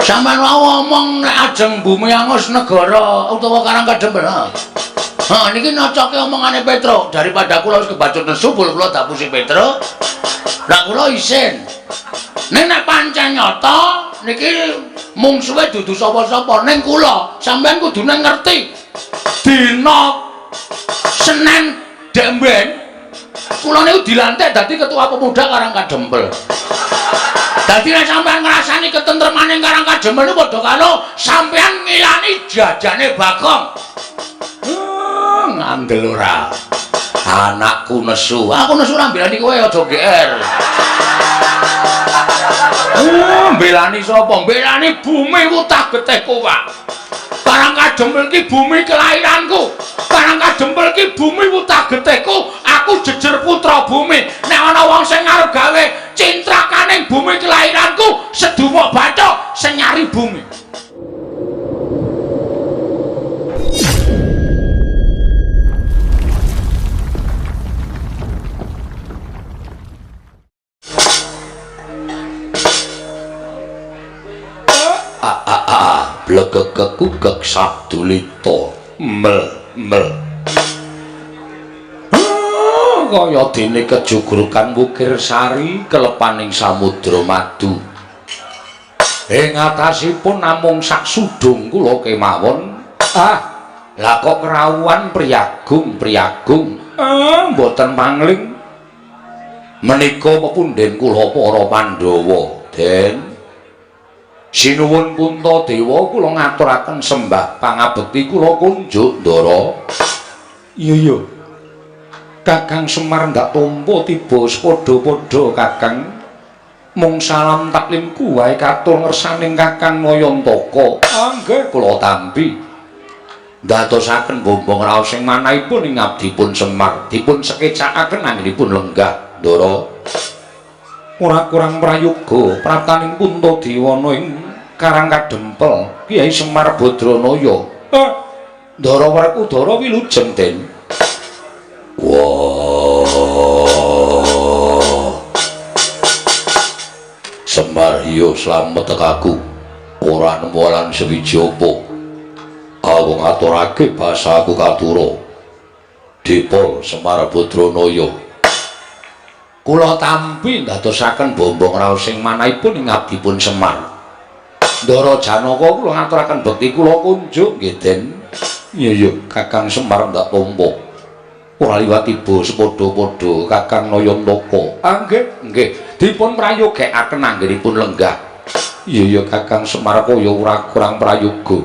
Sampeyan wau omong nek ajeng bumi angus negara utawa Karang Kadempel. Ha niki nocoke omongane Petruk, daripada kula wis kebacut nesu kula dapusi Petruk. Lah kula isin. Ning nek pancen nyata niki mungsuhe dudu sapa-sapa ning kula, sampeyan kudune ngerti. Dina Senin dek mben kula niku dilantik dadi ketua pemuda Karang Kadempel. Dadi nek sampeyan ngrasani ketentremane Karang Kadempel niku padha karo sampeyan ngilani jajane Bagong. Ngandel ora. Anakku nesu. Aku nesu ora mbelani kowe aja GR. Mbelani sapa? Mbelani bumi wutah getihku, Pak. Karang Kadempel iki bumi kelahiranku. Karang Kadempel iki bumi wutah getihku. Aku jejer putra bumi. Nek ana wong sing arep gawe cintrakaning bumi kelahiranku, sedumuk bathuk sing nyari bumi. Blegegekugek sabdulita mel mel kaya dene kejugrukan Wukir Sari kelepaning samudra madu. Ing atasipun namung sak sudung kula kemawon. Ah, lah kok kerawuhan priyagung priyagung. Mboten mangling. Menika pepundhen kula para Pandhawa, Den. Sinuwun Puntadewa kula ngaturaken sembah pangabekti kula kunjuk Ndara. Iya iya. Kakang Semar ndak tampa tiba padha-padha Kakang. Mung salam taklimku wae katur ngersaning Kakang Nayantaka. Ah nggih kula tampi. Ndadosaken bombong raos sing manahipun ing abdipun Semar dipun sekecakaken anggenipun lenggah Ndara. Ora kurang prayoga praptaning Puntadewana ing Karang Kadempel Kyai Semar Badranaya. Ndara Werkudara wilujeng Den. Wah. Semar yo slamet tekaku. Ora nemu lan sewiji apa. Aku ngaturake basaku katura. Dipol Semar Badranaya. Kula tampi ndadosaken bombong raos sing manahipun ing abdipun Semar. Ndara Janaka kula ngaturaken bekti kula kunjuk nggih Den. Iya iya Kakang Semar ndak tampa. Ora liwat tiba sepadha-padha Kakang Nayantaka. Ah nggih nggih dipun prayogekaken anggenipun lenggah. Iya iya Kakang Semar kaya ora kurang prayoga.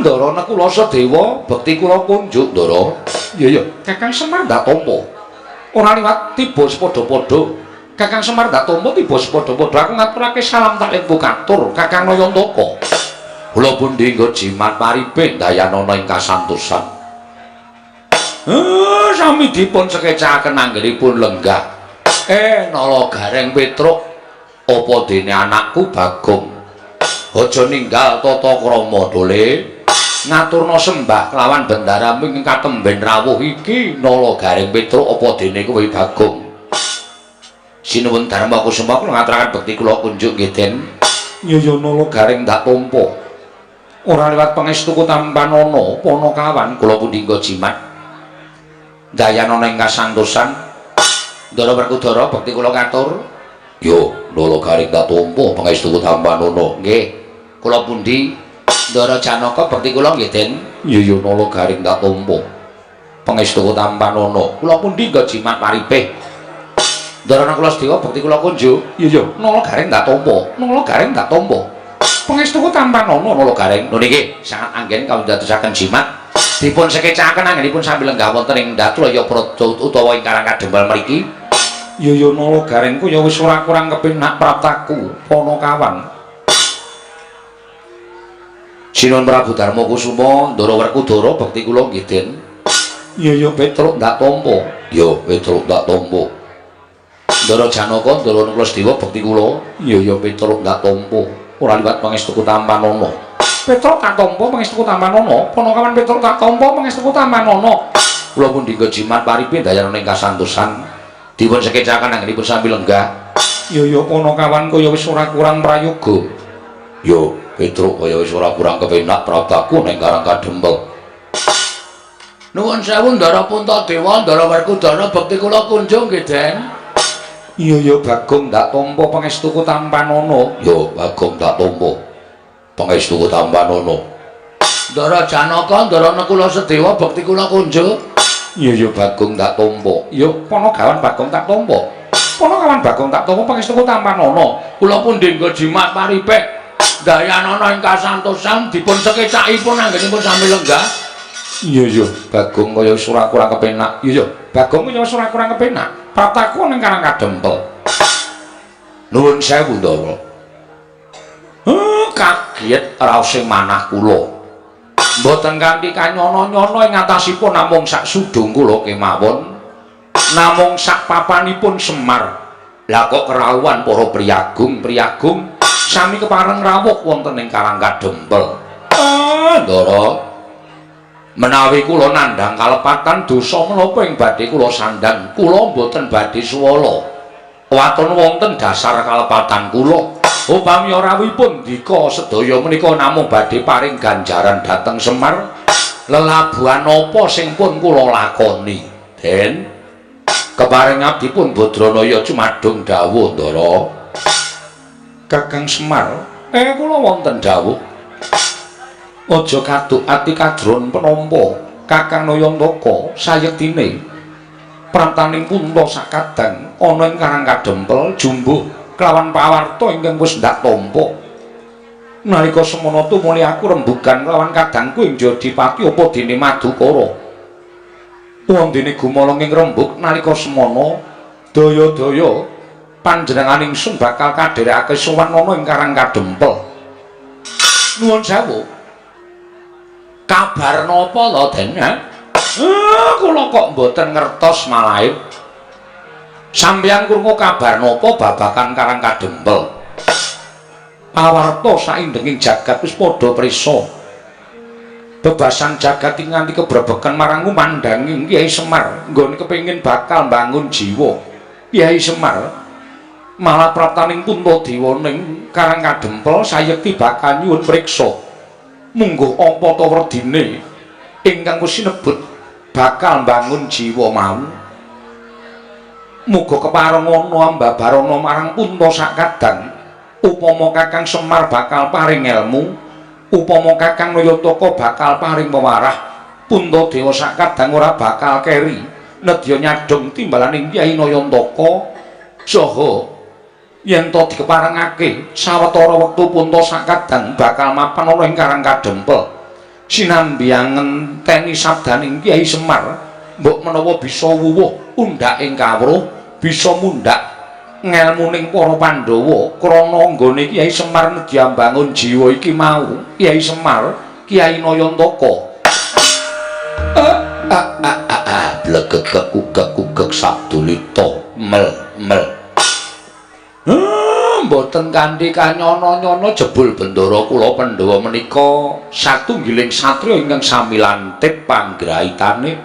Ndara Nakula Sadewa bekti kula kunjuk Ndara. Iya iya Kakang Semar ndak tampa. Ora liwat tiba sepadha-padha. Kakang Semar ndak tampa tiba sepadha-padha. Aku ngaturake salam taklimku katur Kakang Nayantaka. Kula pundi nggo jimat paripe dayanana ing kasantosan. Sami dipun sekecakaken anggenipun lenggah. Nala Gareng Petruk, apa dene anakku Bagong? Aja ninggal tata krama dole. Ngaturna sembah kelawan bendaramu ing katemben rawuh iki Nala Gareng Petruk apa dene kowe Bagong? Sinuwun Darma Kusuma kula ngaturaken bekti kula kunjuk nggih Den. Iya iya Nala Gareng ndak tampa. Ora liwat pangestuku tampanana Panakawan kula pundi nggo jimat. Dayanana ing kasantosan. Ndara Werkudara bekti kula katur. Yo Nala Gareng ndak tampa pangestuku tampanana. Nggih. Kula pundi Ndara Janaka bekti kula nggih Den. Iya iya Nala Gareng ndak tampa. Pangestuku tampanana. Kula pundi nggo jimat paripih. Ndara Nakula Sadewa bekti kula kunjuk. Iya iya Nala Gareng ndak tampa. Nala Gareng ndak tampa. Pangestuku tampanana Nala Gareng. Lho niki sangat anggen kawundadosaken jimat. Dipun sekecakaken anggenipun sambil lenggah wonten ing Datlaya Praja utawa ing Karang Kadempel mriki. Iya iya Nala Gareng ku ya wis ora kurang kepenak praptaku Panakawan. Sinuwun Prabu Darma Kusuma Ndara Werkudara bekti kula nggih Den. Iya iya Petruk ndak tampa. Ya Petruk ndak tampa. Ndara Janaka Ndara Nakula Sadewa bekti kula. Iya iya Petruk ndak tampa. Ora liwat pangestuku tampanana. Petruk tak tampa pangestuku tampanana. Panakawan Petruk tak tampa pangestuku tampanana. Kula pundi nggo jimat paripe dayanana ing kasantosan. Dipun sekecaken anggenipun sami lenggah. Iya iya Panakawan kaya wis ora kurang prayoga. Yo, Petruk kaya wis ora kurang kepenak prabaku ning Karang Kadempel. Nuwun sewu Ndara Puntadewa, Ndara Werkudara, bekti kula kunjung nggih, Den. Iya ya Bagong ndak tampa pangestuku tampanana. Ya Bagong ndak tampa pangestuku tampanana. Ndara Janaka, Ndara Nakula Sedewa, bekti kula kunjung. Iya ya Bagong ndak tampa. Ya Panagawan Bagong tak tampa. Panagawan Bagong tak tampa pangestuku tampanana. Kula pun dinggo jimat paripek. Dayanana ing kasantosan dipun sekecakipun anggenipun sami lenggah. Iya iya Bagong kaya wis ora kurang kepenak. Iya iya Bagong kaya wis ora kurang kepenak. Prataku ning Karang Kadempel. Nuwun sewu Ndara. Kaget raos manah kula. Mboten kanthi kanyono-nyono ing atasipun namung sak sudung kula kemawon. Namung sak papanipun Semar. Lah kok kerawuhan para priyagung-priyagung sami kepareng rawuh wonten ing Karang Kadempel. Ah, Ndara. Menawi kula nandhang kalepatan dosa menapa ing badhe kula sandhang, kula mboten badhe suwala. Waton wonten dasar kalepatan kula. Upami rawuhipun ndika sedaya menika namung badhe paring ganjaran dhateng Semar, lelabuhan apa sing pun kula lakoni? Den, keparing abdi pun Badranaya cumadung dawuh, Ndara. Kakang Semar, kula wonten dawuh. Aja kaduk ati kadron penampa Kakang Nayantaka sayektine praptaning Punta sakadang ana ing Karang Kadempel jumbuh kelawan pawarta ingkang wis ndak tampa. Nalika semana tumuli aku rembugan kelawan kadangku ing Jodipati apa dene Madukara. Wondene gumaleng ing rembug nalika semana daya-daya panjenengan ingsun bakal kadherekake sowan ana ing Karang Kadempel. Nuwun sewu. Kabar napa lho, Den? Kula kok mboten ngertos malahe. Sampeyan krungu kabar napa babagan Karang Kadempel? Pawarta saindenging jagat wis padha prisa. Bebasan jagat iki nganti kebrebegen marang ngumandhanging Kyai Semar nggone kepengin bakal mbangun jiwa. Kyai Semar malah praptaning Puntadewa ning Karang Kadempel sayekti bakal nyuwun priksa. Mungguh apa ta werdine ingkang wis sinebut bakal mbangun jiwa mau. Muga kepareng ana ambabarana marang Punta sakadang. Upama Kakang Semar bakal paring elmu, upama Kakang Nayantaka bakal paring pewarah, Puntadewa sakadang ora bakal keri nedya nyadhong timbalaning Kyai Nayantaka. Saha yen to dikeparengake sawetara wektu Punta sakadang bakal mapan ana ing Karang Kadempel. Sinambi ngenteni sabdaning Kyai Semar, mbok menawa bisa wuwuh undhaking kawruh, bisa mundhak ngelmuning para Pandhawa krana nggone Kyai Semar nedya mbangun jiwa iki mau. Kyai Semar, Kyai Nayantaka. Blegegek ugek-ugek sadulita mel mel. Mboten kanthi kanyono-nyono jebul bendara kula Pandhawa menika satunggiling satriya ingkang sami lantip panggraitane.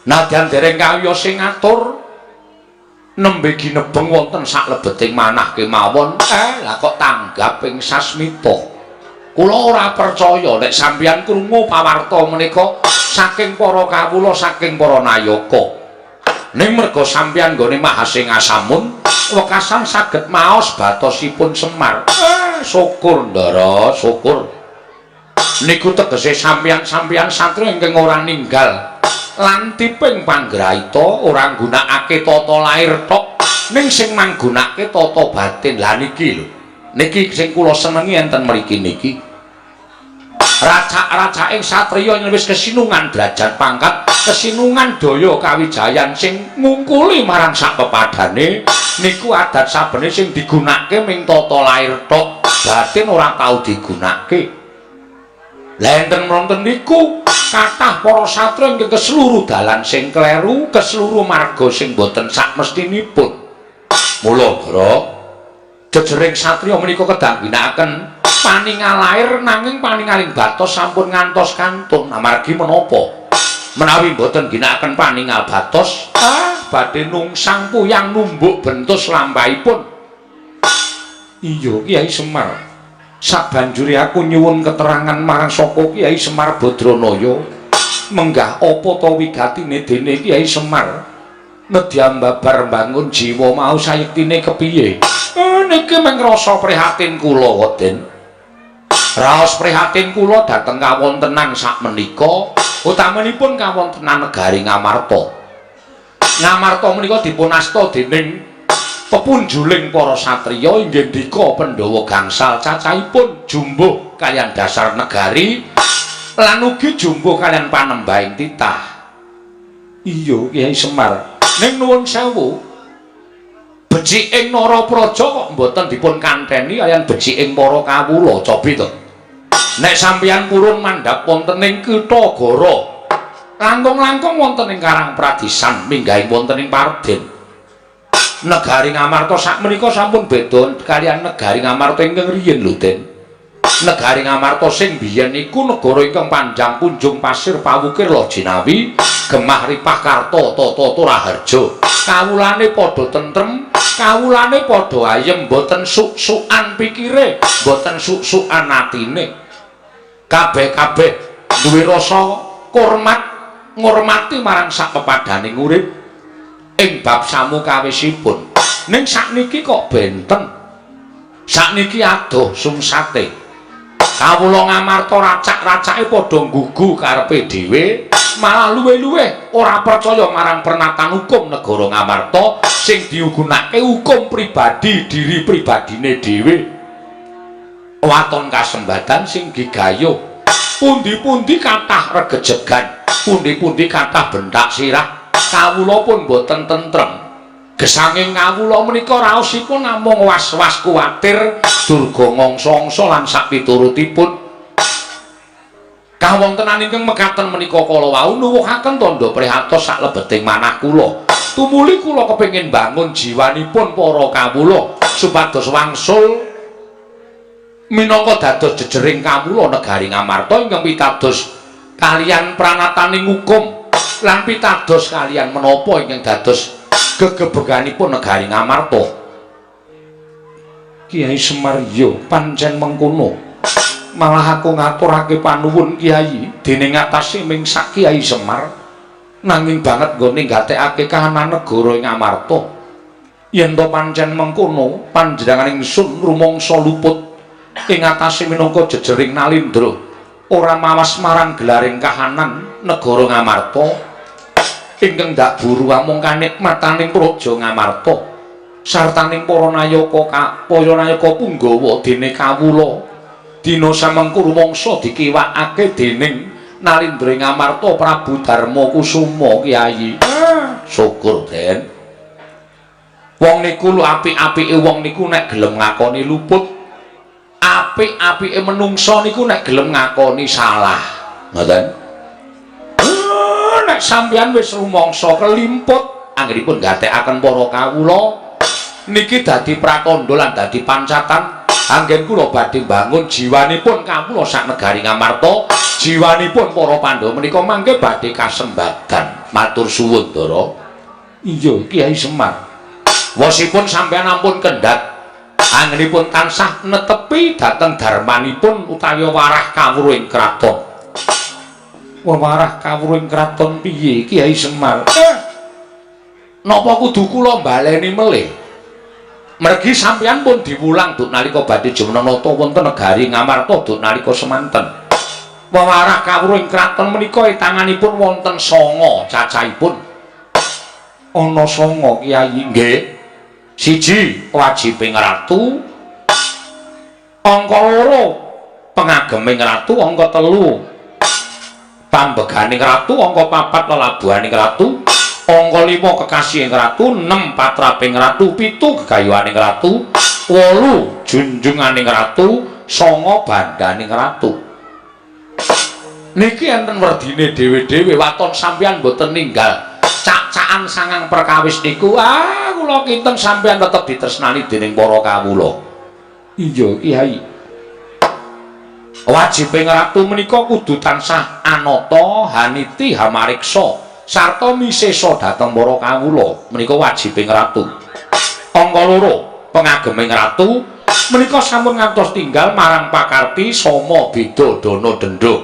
Nadyan dereng kawiyos sing ngatur nembe ginebeng wonten saklebeting manah kemawon. Lah kok tanggap ing sasmita. Kula ora percaya nek sampeyan krungu pawarta menika saking para kawula, saking para nayaka. Ning merga sampeyan nggone Mahasingasamun wekasan saged maos batosipun Semar. Syukur Ndara, syukur. Niku tegese sampeyan-sampeyan satriya ingkang ora ninggal lantiping panggraita, ora nggunakake tata lair tok, ning sing manggunakake tata batin. Lah niki lho. Niki sing kula senengi enten mriki niki. Racak-racaking satriya yen wis kesinungan derajat pangkat, kesinungan daya kawijayan sing ngungkuli marang sak pepadane niku adat sabene sing digunakake ming tata lair tok, batin ora tau digunakake. Lah enten wonten niku kathah para satriya ingkang keseluruh dalan sing kleru, keseluruh marga sing boten sakmestinipun. Mula, Ndara, jejering satriya menika kedah ginakaken paningal lair nanging paningaling batos sampun ngantos kantun. Amargi menapa? Menawi boten ginakaken paningal batos, badhe nungsang puyang numbuk bentus lampahipun. Iya, Kyai Semar. Sabanjure aku nyuwun keterangan marang saka Kyai Semar Badranaya. Menggah apa ta wigatine dene Kyai Semar nedya babar mbangun jiwa mau sayektine kepiye? Niki mung rasa prihatin kula, Den. Raos prihatin kula dhateng kawontenan sakmenika, utamanipun kawontenan negari Ngamarta. Ngamarta menika dipun asta dening pepunjuling para satriya inggih ndika Pandhawa gangsal cacahipun jumbuh kaliyan dasar negari lan ugi jumbuh kaliyan panembahing titah. Iya, Kyai Semar. Ning nuwun sewu, beciking Narapraja kok mboten dipun kanteni kaliyan beciking para kawula, cobi to. Nek sampeyan purun mandhap wonten ing Kitha Gara, langkung-langkung wonten ing Karang Pradisan minggahing wonten ing Parden. Negari Ngamarta sakmenika sampun beda kaliyan negari Ngamarta ingkang riyin lho, Den. Negari Ngamarta sing biyen iku negara ingkang panjang punjung pasir pawukir lojinawi, gemah ripah karta tata raharja. Kawulane padha tentrem, kawulane padha ayem, mboten suk-sukan pikire, mboten suk-sukan atine. Kabeh-kabeh duwe rasa hormat, ngurmati marang sak pepadaning urip ing bab samukawisipun. Ning sakniki kok benten. Sakniki adoh sungsate. Kawula Ngamarta racak-racake padha nggugu karepe dhewe, malah luwih-luwih ora percaya marang pernatan hukum negara Ngamarta sing diugunake hukum pribadi diri pribadine dhewe. Waton kasembadan sing gigayuh. Pundi-pundi kathah regejegan, pundi-pundi kathah bentak sirah. Kawula pun boten tentrem. Gesanging kawula menika raosipun namung was-was kuwatir durga ngangsa-angsa lan sapiturutipun. Kawontenan ingkang mekaten menika kala wau nuwuhaken tandha prihatos saklebeting manah kula. Tumuli kula kepengin bangun jiwanipun para kawula supados wangsul minangka dados jejering kawula negari Ngamarta ingkang pitados kaliyan pranataning hukum lan pitados kaliyan menapa ingkang dados gegebeganipun negari Ngamarta. Kyai Semar, yo pancen mengkono. Malah aku ngaturake panuwun Kyai dening atase ming sak Kyai Semar nanging banget nggone nggatekake kahanan negara ing Ngamarta. Yen to pancen mengkono, panjenengan ingsun rumangsa luput ing atase minangka jejering nalindra, ora mawas marang gelaring kahanan negara Ngamarta ingkang ndak buru amung kanikmataning praja Ngamarta sartaning para nayaka para nayaka punggawa dene kawula dina samengku rumangsa dikiwakake dening nalindra ing Ngamarta Prabu Darma Kusuma. Kyai, syukur, Den. Wong niku lho, apik-apike wong niku nek gelem ngakoni luput. Apik-apike menungsa niku nek gelem ngakoni salah. Ngoten. Nek sampeyan wis rumangsa kelimput anggenipun gatekaken para kawula niki dadi pratandha lan dadi pancatan anggen kula badhe mbangun jiwanipun kawula sak negari Ngamarta, jiwanipun para Pandhawa menika mangke badhe kasembadan. Matur suwun, Ndara. Iya, Kyai Semar. Wosipun sampeyan ampun kendhat anggenipun tansah netepi dhateng darmanipun utawi warah kawruh ing kraton. Warah kawruh ing kraton piye, Kyai Semar? Napa kudu kula baleni melih? Mergi sampeyan pun diwulang duk nalika badhe jumeneng nata wonten negari Ngamarta duk nalika semanten. Wewarah kawruh ing kraton menika tanganipun wonten 9 cacahipun. Ana 9, Kyai? Nggih. Siji wajibing ratu, angka 2 pengageming ratu, angka 3 pambeganing ratu, angka 4 lelabuhaning ratu, angka 5 kekasihing ratu, 6 patraping ratu, 7 gegayuhaning ratu, 8 junjunganing ratu, 9 bandaning ratu. Niki enten werdine dhewe-dhewe. Waton sampeyan mboten ninggal cak-cakan sangang perkawis niku, ah, kula kinten sampeyan tetep ditresnani dening para kawula. Iya, Kyai. Wajibing ratu menika kudu tansah anata haniti hamariksa sarta misesa dhateng para kawula. Menika wajibing ratu. Angka 2 pengageming ratu. Menika sampun ngantos tinggal marang pakarti sama beda dana denda.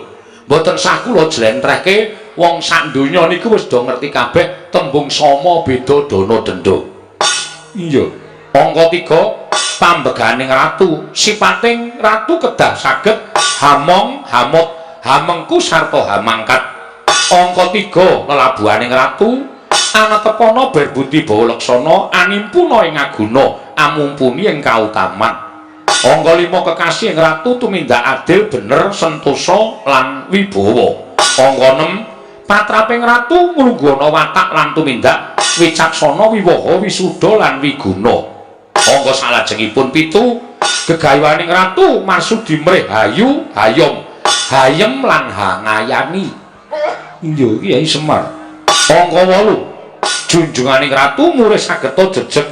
Mboten sah kula jlentrehke, wong sak donya niku wis do ngerti kabeh tembung sama beda dana denda. Iya. Angka 3, pambeganing ratu. Sipating ratu kedah saged hamong, hamot, hamengku sarta hamangkat. Angka 3, lelabuhaning ratu anatepana berbunti bawa laksana, animpuna ing aguna, amumpuni ing kautaman. Angka 5, kekasih ing ratu tumindak adil, bener, sentosa lan wibawa. Angka 6, patraping ratu nglungguhana watak lan tumindak wicaksana, wiwaha, wisuda lan wiguna. Angka salajengipun 7, gegayuhaning ratu marsudi mrih hayu, hayom, hayem lan hangayani. Iya, Kyai Semar. Angka 8, junjunganing ratu murih sageta jejeg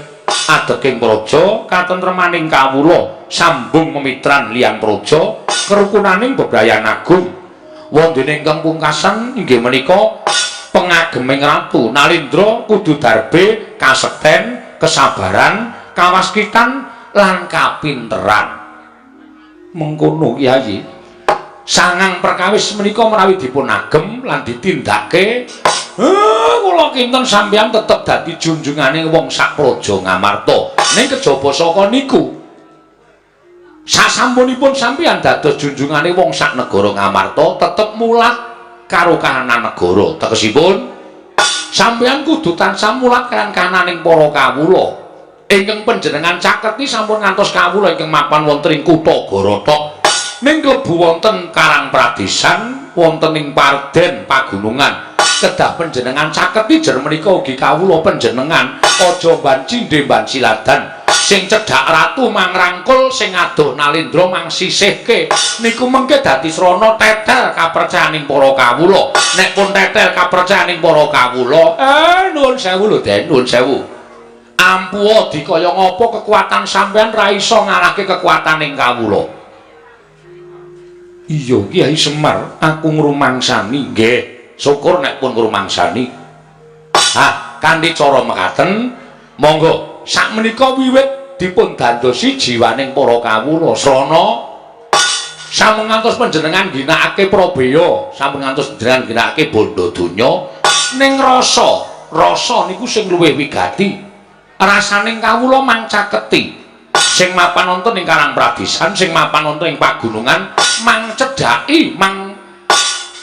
adeking praja, katentremaning kawula, sambung memitran liyan praja, kerukunaning bebrayan agung. Wondene ingkang pungkasan inggih menika pengageming ratu Nalindra kudu darbe kasekten, kesabaran, kawaskitan lan kapinteran. Mengkono, Kyai. Sangang perkawis menika menawi dipun agem lan ditindakake, kula kinten sampeyan tetep dadi junjungane wong sak praja Ngamarta. Ning kejaba saka niku, sasampunipun sampeyan dados junjungane wong sak negara Ngamarta, tetep mulat karo kahanan negara. Tegesipun sampeyan kudu tansah mulat kaliyan kahananing para kawula. Ingkang panjenengan caketi sampun ngantos kawula ingkang mapan wonten ing kutha Gorotok. Ning klebu wonten Karang Pradesan, wonten ing Parden pagunungan. Kedah panjenengan caketi jer menika ugi kawula panjenengan aja mban cindhe mban siladan. Sing cedhak ratu mangrangkul, sing adoh Nalindra mangsisihke. Niku mengke dadi srana tetel kapercayaning para kawula. Nek pun tetel kapercayaning para kawula, nuwun sewu lho, Den, nuwun sewu. Ampuha dikaya ngapa kekuatan sampean ra iso ngalahke kekuataning kawula. Iya, Kyai Semar, aku ngrumangsani. Nggih, syukur nek pun ngrumangsani. Ah, kanthi cara mekaten, monggo sakmenika wiwit dipun dandosi jiwaning para kawula. Srana sampun ngantos panjenengan ginakake prabeya, sampun ngantos panjenengan ginakake bondo donya, ning rasa, rasa niku sing luwih wigati. Rasaning kawula mangcaketi. Sing mapan wonten ing Karang Pradesan, sing mapan wonten ing pagunungan, mang cedhaki, mang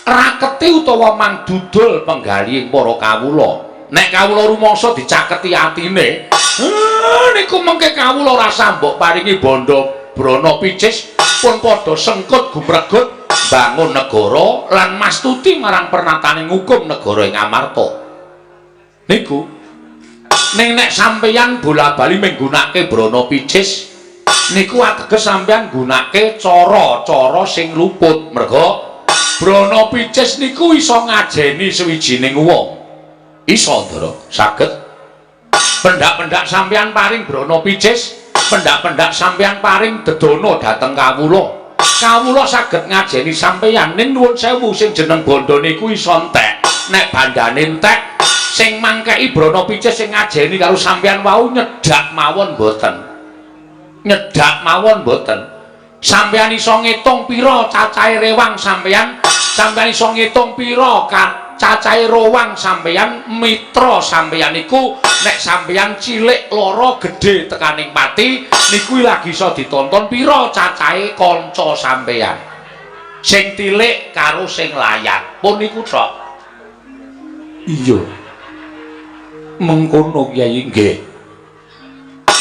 raketi utawa mang dudul penggalihing para kawula. Nek kawula rumangsa dicaketi atine, niku mengke kawula rasa mbok paringi bondo brana picis pun padha sengkut gumregut bangun negara lan mastuti marang pernataning hukum negara ing Amarta. Niku ning nek sampeyan bola-bali menggunakake brana picis niku ateges sampeyan nggunakake cara-cara sing luput, merga brana picis niku iso ngajeni sawijining wong. Iso, Ndara, saged. Pendak-pendak sampeyan paring brana picis, pendak-pendak sampeyan paring dedana dhateng kawula. Kawula saged ngajeni sampeyan, ning nuwun sewu, sing jeneng bondo niku iso entek. Nek bandane entek, sing mangkeki brana picis sing ngajeni karo sampeyan wau nyedak mawon mboten. Nyedak mawon mboten. Sampeyan iso ngitung pira cacahe rewang sampeyan, sampeyan iso ngitung pira cacahe rowang sampeyan, mitra sampeyan iku nek sampeyan cilik lara gedhe tekaning pati niku lagi iso ditonton pira cacahe kanca sampeyan. Sing tilik karo sing layat. Pun niku tok. Iya. Mengkono, Kyai, nggih.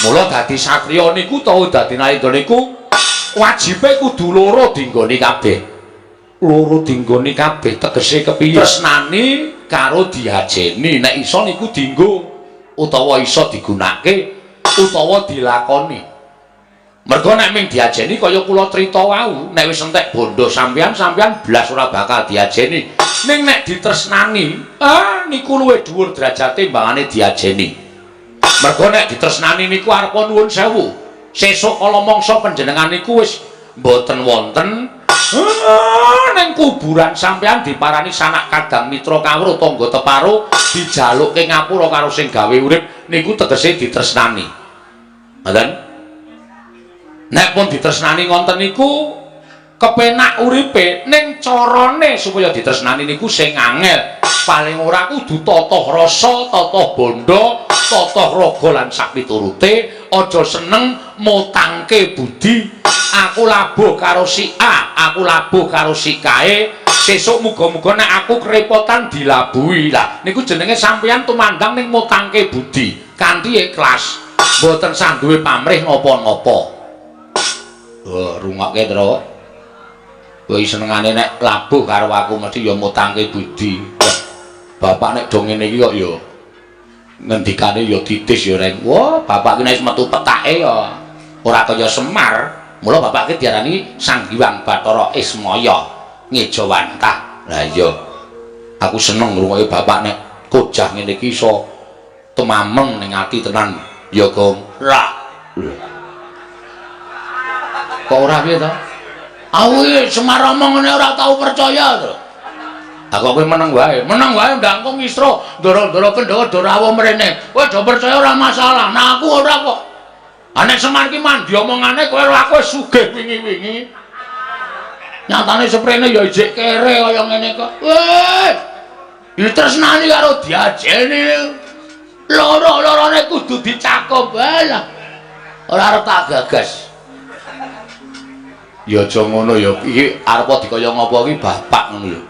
Mula dadi satriya niku utawa dadi nalindra niku wajibe kudu loro dinggoni kabeh. Loro dinggoni kabeh tegese kepiye? Tresnani karo diajeni. Nek iso niku dinggo utawa iso digunakake utawa dilakoni. Mergo nek ming diajeni kaya kula crita wau, nek wis entek bondo sampeyan, sampeyan blas ora bakal diajeni. Ning nek ditresnani, niku luwih dhuwur derajate mbangane diajeni. Mergo nek ditresnani niku arepa nuwun sewu. Sesuk kala mangsa panjenengan niku wis mboten wonten, ning kuburan sampeyan diparani sanak kadang mitra kawruh tangga teparo, dijalukke ngapura karo sing gawe urip, niku tegese ditresnani. Ngoten? Nek pun ditresnani ngonten niku kepenak uripe, ning carane supaya ditresnani niku sing angel. Paling ora kudu tata rasa, tata bandha, tata raga lan sakpiturute. Aja seneng mutangke budi. Aku labuh karo si A, aku labuh karo si kae, sesuk muga-muga nek aku kerepotan dilabuhi. Lah niku jenenge sampeyan tumandang ning mutangke budi kanthi ikhlas, mboten sah duwe pamrih napa-napa. Oh, rungokke, Tru. Kowe senengane nek labuh karo aku mesti ya mutangke budi. Wah, bapak nek do ngene iki kok ya ngendikane ya titis ya, Reng. Wah, bapak ki nek metu petake ya ora kaya Semar. Mula bapak ki diarani Sang Hyang Bathara Ismaya ngejawantah. Lah iya. Aku seneng ngrungokke bapak nek kojah ngene iki iso temameng ning ati tenan. Ya, Gong. Lah. Kok ora piye to? Aku iki Semar omong ngene ora tau percaya to. Aku kowe meneng wae, meneng wae ndangkung ngisro, ndoro-ndoro Pandhawa do rawuh mrene. Kowe do percaya ora masalah. Nah aku ora kok. Ah nek Semar ki mandi omongane kowe ora, aku sugih wingi-wingi. Nyatane seprene ya ijik kere kaya ngene kok. Weh. Ditresnani karo diajeni. Loro-lorone kudu dicakup. Lah. Ora arep tak gagas. Ya aja ngono ya, iki arep dikaya ngapa iki bapak ngono lho.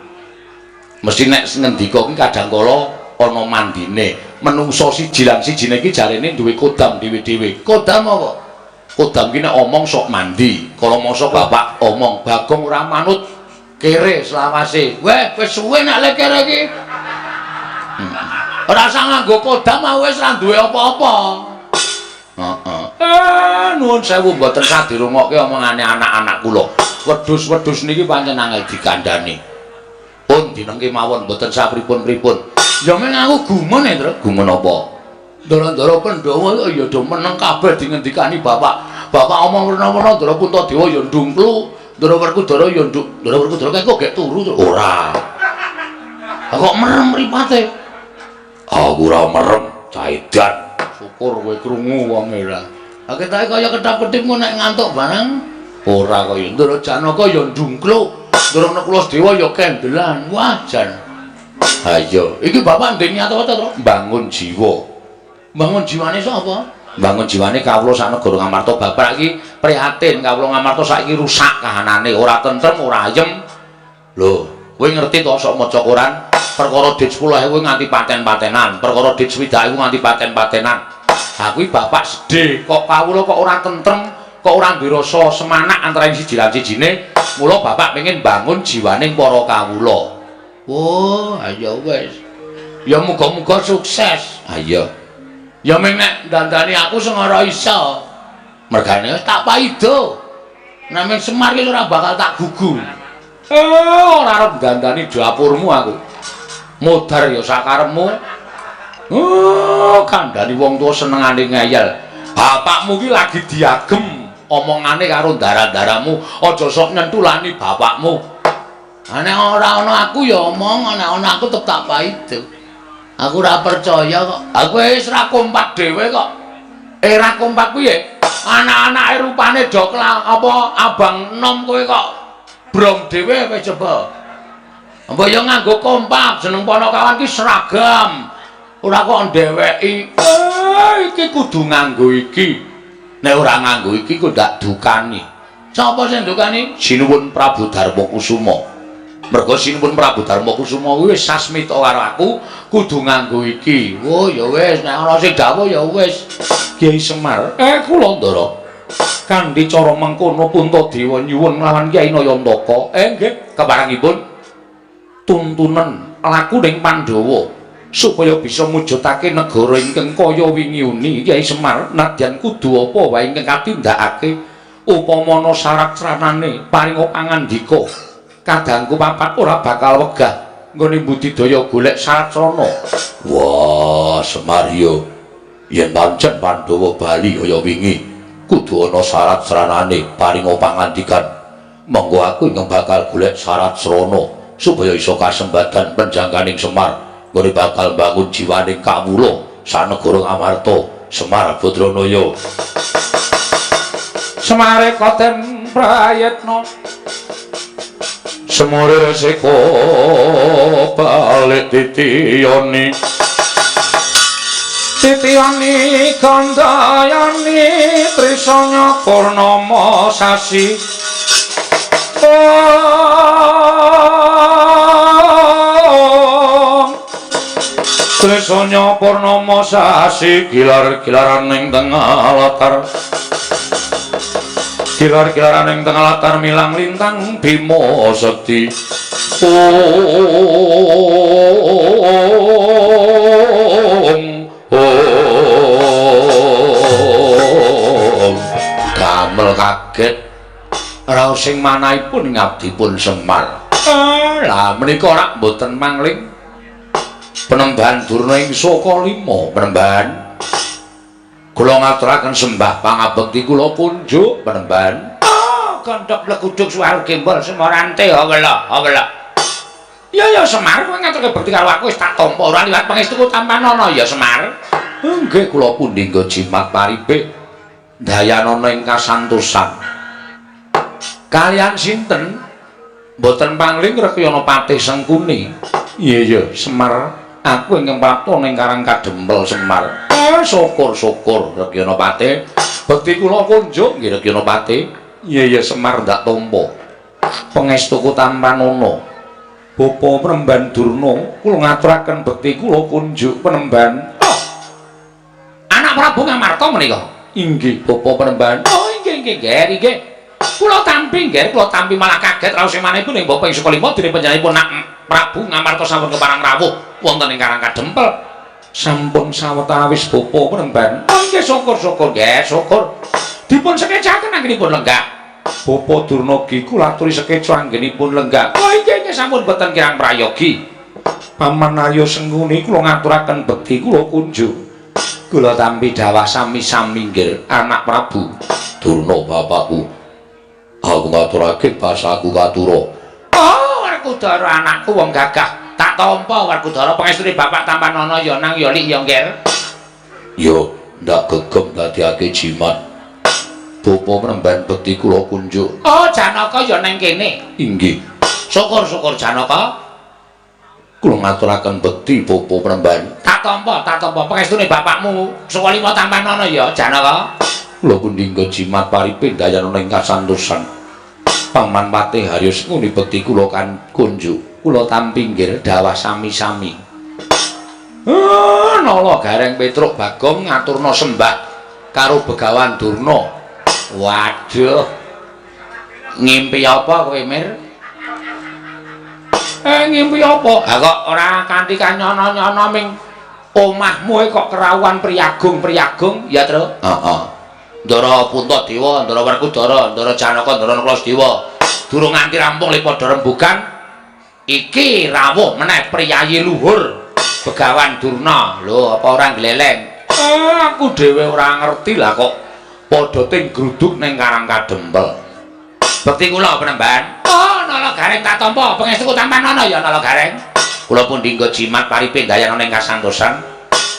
Mesti nek ngendika ki kadang kala ana mandine. Menungso siji lan sijine iki jarene duwe kodam dhewe-dhewe. Kodam apa? Kodam ki nek omong sok mandi. Kala masa bapak omong Bagong ora manut kere selawase. Weh, wis suwe nek le kere iki. Ora usah nganggo kodam, wis ora duwe apa-apa. Heeh. Nuwun sewu mboten sah dirungokke omongane anak-anak kula. Wedhus-wedhus niki pancen angel dikandhani. Pun dinengke mawon mboten sah pripun-pripun. Ya meng aku gumun e, Tru. Gumun apa? Ndara-ndara Pandhawa ya do meneng kabeh dingendikani bapak. Bapak omong werna-werna, Ndara Puntadewa ya ndungklu, Ndara Werkudara ya nduk. Ndara Werkudara kae kok gek turu, Tru? Ora. Kok merem mripate? Aku ora merem, caidan. Syukur kowe krungu wong ora. Ha ketoke kaya ketap-ketip ngono nek ngantuk barang. Ora kaya Ndara Janaka ya ndungkluk. Ndara Nakula Dewa ya kendelan. Wah, jan. Ha iya, iki bapak ndek niat apa to, Tru? Bangun jiwa. Bangun jiwane sapa? Bangun jiwane kawula sak negara Ngamarta. Bapak iki prihatin kawula Ngamarta saiki rusak kahanane, ora tentrem, ora ayem. Lho, kowe ngerti to sok maca koran? Perkara dit 10.000 nganti paten-patenan, perkara dit 60.000 nganti paten-patenan. Ha kuwi bapak sedih, kok kawula kok ora tentrem, kok ora duwe rasa semanak antara siji lan sijine. Mula bapak pengen bangun jiwaning para kawula. Oh, ayo wis. Ya muga-muga sukses. Ha iya. Ya ming nek dandani aku sing ora iso. Mergane tak paido. Nek ming Semar ki ora bakal tak gugu. Eh, ora arep dandani dapurmu aku. Modar ya sakarepmu. Oh, kandhani wong tuwa senengane ngeyel. Bapakmu ki lagi diagem omongane karo ndara-ndaramu, aja sok nyentulani bapakmu. Ha nek ora ana aku ya omong, nek ana aku tetep tak paido. Aku ora percaya kok. Aku wis ora kompak dhewe kok. Eh, ora kompak piye? Anak-anake rupane do apa abang enom kowe kok brong dhewe wis coba. Mbok ya nganggo kompak, jeneng Ponokawan ki seragam. Ora kok ndeweki. Eh, iki kudu nganggo iki. Nek ora nganggo iki kok ndak dukani. Sapa sing dukani? Sinuwun Prabu Darma Kusuma. Mergo Sinuwun Prabu Darma Kusuma kuwi wis sasmita karo aku kudu nganggo iki. Oh ya wis, nek ana sing dawuh ya wis. Kyai Semar, eh kula Ndara. Kanthi cara mengkono Puntadewa nyuwun lawan Kyai Nayantaka. Eh nggih, keparengipun tuntunan laku ning Pandhawa supaya bisa mujudake negara ingkang kaya wingi uni. Kyai Semar, nadyan kudu apa wae ingkang katindakake, upama ana syarat sranane paringa pangandika, kadangku papat ora bakal wegah nggone budidaya golek syarat srana. Wah, Semar yo, yen pancen Pandhawa bali kaya wingi kudu ana syarat sranane paringa pangandikan, monggo aku ingkang bakal golek syarat srana supaya iso kasembadan penjangkaning Semar nggone bakal mbangun jiwaning kawula sanegara Ngamarta. Semar Badranaya. Semare koten prayitna semure resiko balik titiyoni titiyoni gandayani trisanya purnama sasi. Trisanya purnama sasi gilar-gilaran ing tengah latar, gilar-gilaran ing tengah latar milang lintang Bima Sekti. Om om gamel kaget raos sing manahipun ngabdipun Semar. Lah menika rak mboten mangling Penembahan Durna ing Saka Lima. Penembahan kula ngaturaken sembah pangabekti kula kunjuk Penembahan. Oh, gondhok bleguduk suwar gembol semorante awela awela. Ya ya Semar, kowe ngaturke bekti karo aku wis tak tampa ora liwat pangestuku tampanana ya Semar. Nggih kula pundi nggo jimat paripe dayanana ing kasantosan. Kalian sinten? Mboten pangling Rekyana Patih Sengkuni. Iya ya Semar, aku ingkang prapta ning Karang Kadempel Semar. Syukur-syukur Rekyana Patih. Bekti kula kunjuk nggih Rekyana Patih. Iya ya Semar ndak tampa. Pangestuku tampanana. Bapa Penemban Durna, kula ngaturaken bekti kula kunjuk Penemban. Oh. Anak Prabu Ngamarta menika? Inggih, Bapa Penemban. Oh, inggih inggih nggih inggih. Kula tampi nggih, kula tampi malah kaget raos manahipun ing Bapa ing Saka Lima dene panjenenganipun nak Prabu Ngamarta sampun keparang rawuh wonten ing Karang Kadempel. Sampun sawetawis Bapa Penemban. Oh inggih syukur-syukur nggih, syukur. Dipun sekecaken anggenipun lenggah. Bapa Durna gi kula aturi sekeca anggenipun lenggah. Oh inggih inggih sampun boten kirang prayogi. Paman Arya Sengkuni kula ngaturaken bekti kula kunjuk. Kula tampi dawah sami-sami nggih anak Prabu Durna bapakku. Aku ngaturake basaku katura. Oh, Werkudara anakku wong gagah. Tak tampa Werkudara pangestune bapak tampanana ya nang ya lik ya ngger. Ya ndak gegem dadiake jimat. Bapa Penemban bekti kula kunjuk. Oh, Janaka ya nang kene. Inggih. Syukur-syukur Janaka. Kula ngaturaken bekti Bapa Penemban. Tak tampa, tak tampa pangestune bapakmu Saka Lima tampanana ya Janaka. Kula pundi nggo jimat paripe dayanana ing kasantosan. Paman Patih Harya Sengkuni bekti kula kan kunjuk. Kula tampi nggih dawah sami-sami. Nala Gareng Petruk Bagong ngaturna sembah karo Begawan Durna. Waduh. Ngimpi apa kowe, Mir? Ngimpi apa? Ha kok ora kanthi kanyono-nyono ming omahmu kok kerawuhan priyagung-priyagung ya, Tru? Heeh. Ndara Puntadewa, Ndara Werkudara, Ndara Janaka, Ndara Nakula. Durung nganti rampung le padha rembugan. Iki rawuh meneh priyayi luhur Begawan Durna. Lho, apa ora gleleng? Aku dhewe ora ngerti lah kok padha ting gruduk ning Karang Kadempel. Bekti kula Penemban. Oh, Nala Gareng tak tampa. Pangestuku tampanana ya Nala Gareng. Kula pundi nggo jimat paripe dayana ning kasantosan.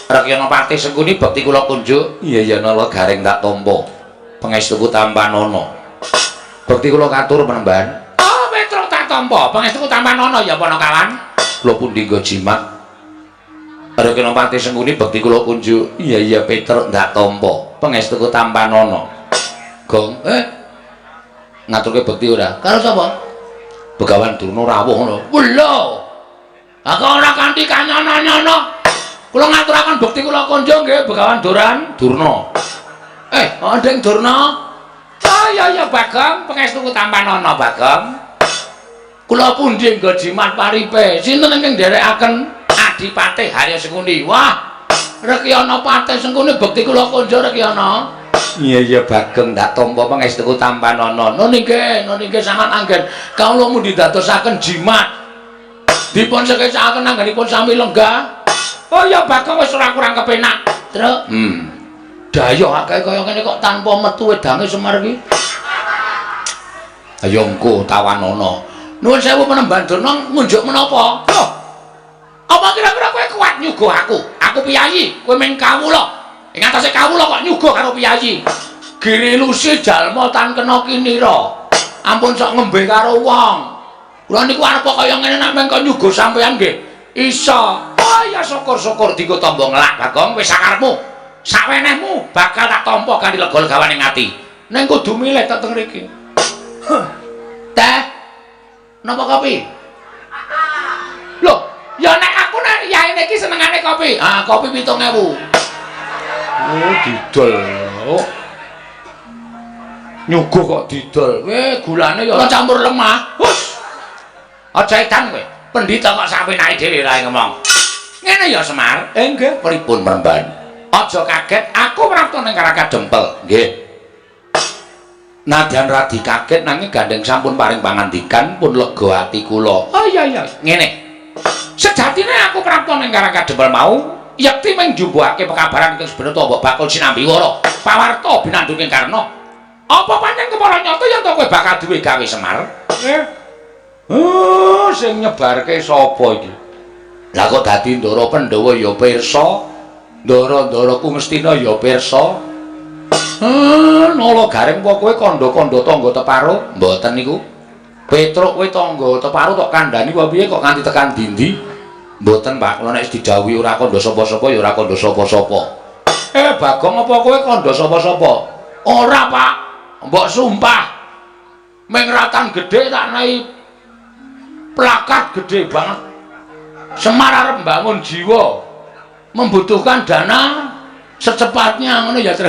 Rekyana Patih Sengkuni bekti kula kunjuk. Iya ya Nala Gareng tak tampa. Pangestuku tampanana. Bekti kula katur Penemban. Oh, Petruk tak tampa. Pangestuku tampanana ya Panakawan. Kula pundi nggo jimat. Rekyana Patih Sengkuni bekti kula kunjuk. Iya iya Petruk ndak tampa. Pangestuku tampanana. Gong, ngaturke bekti ora? Karo sapa? Begawan Durna rawuh ngono. Lho. Aku ora kanthi kanyono-nyono. Kula ngaturaken bekti kula kunjung nggih Begawan Duran Durna. Ndeng Durna. Oh iya iya Bagong, pangestuku tampanana Bagong. Kula pundi nggo jimat paripe? Sinten ingkang nderekaken Adipati Harya Sengkuni? Wah, Rekyana Patih Sengkuni bekti kula kunjung Rekyana. Iya iya Bageng ndak tampa pangestuku tampanana. Nun inggih, nun inggih sangat anggen. Kawula mundi dadosaken jimat. Dipun sekecaken anggenipun sami lenggah. Oh iya Bagong wis ora kurang kepenak. Truk. Dayoh akeh kaya ngene kok tanpa metu wedange Semar iki. Ayo engko tawanana. Nuwun sewu Penemban Durna ngunjuk menapa? Loh. Apa kira-kira kowe kuat nyuguh aku? Aku piyayi, kowe mung kawula. Ing atase kawula kok nyuguh karo piyayi. Girilusi jalma tan kena kinira. Ampun sok ngembe karo wong. Kula niku arep kaya ngene nek mengko nyuguh sampean nggih. Iso. Oh ya syukur-syukur dienggo tamba ngelak Bagong wis sakarepmu. Sawenehmu bakal tak tampa kanthi lega-legawaning ati. Ning kudu milih tek teng mriki. Teh. Napa kopi? Loh, ya nek aku nek yaene iki senengane kopi. Ah, kopi 7000. Oh, didol. Oh. Nyuguh kok didol. Weh, gulane ya campur lemah. Hus. Aja edan kowe. Pendhita kok sapenake dhewe ra ngomong. Ngene ya Semar. Eh nggih, pripun Mremban? Aja kaget, aku prapta ning Karang Kadempel. Nggih. Nadyan radi kaget nanging gandeng sampun paring pangandikan pun lega ati kula. Oh iya iya, ngene. Sejatine aku prapta ning Karang Kadempel mau yekti mung njumbuhake pekabaran ingkang sebenarnya mbok bakul sinambi wara. Pawarta binandunging Karna. Apa pancen kepara nyata yen to kowe bakal duwe gawe Semar? Eh. Oh, sing nyebarke sapa iki? Lah kok dadi Ndara Pandhawa ya pirsa, Ndara-ndaraku Ngastina ya pirsa. Nala Gareng apa kowe kandha-kandha tangga teparo? Mboten niku. Petruk kowe tangga teparo tok kandhani apa piye kok nganti tekan dindi? Mboten, Pak. Kula nek didhawuhi ora kandha sapa-sapa ya ora kandha sapa-sapa. Eh, Bagong apa kowe kandha sapa-sapa? Ora, Pak. Mbok sumpah. Ming ratan gedhe tak naik plakat gede banget. Semar arep mbangun jiwa membutuhkan dana secepatnya ngono ya, Tru.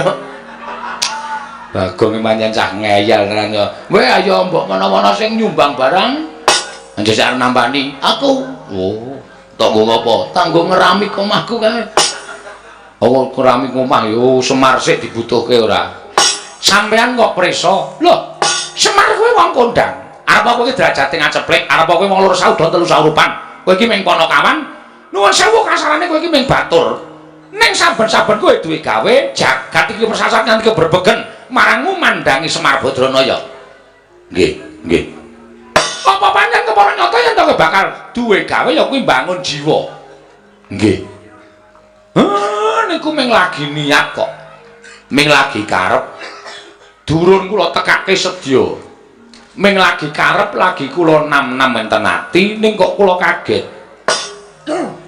Bagong pancen cah ngeyel tenan ya. Weh ayo mbok menawa sing nyumbang barang njajak arep nampani aku. Oh, tok nggo ngopo? Tanggo ngeramik omahku kae. Oh, keramik omah yo Semar sik dibutuhke ora. Sampean kok preso? Loh, Semar kuwi wong kondang. Arep kowe iki derajate ngaceplik, arep kowe wong loro saudara telu saurupan. Kowe iki ming ponokawan. Nuwun sewu kasarane kowe iki ming batur. Ning saben-saben kowe duwe gawe, jagat iki persasat nganti keberbegen marangmu mandangi Semar Badranaya. Nggih, nggih. Apa pancen kepara nyata yen to kowe bakal duwe gawe ya kuwi mbangun jiwa. Nggih. Heh, niku ming lagi niat kok. Ming lagi karep. Durun kula tekake sedya. Ming lagi karep lagi kula nam-nam enten ati ning kok kula kaget.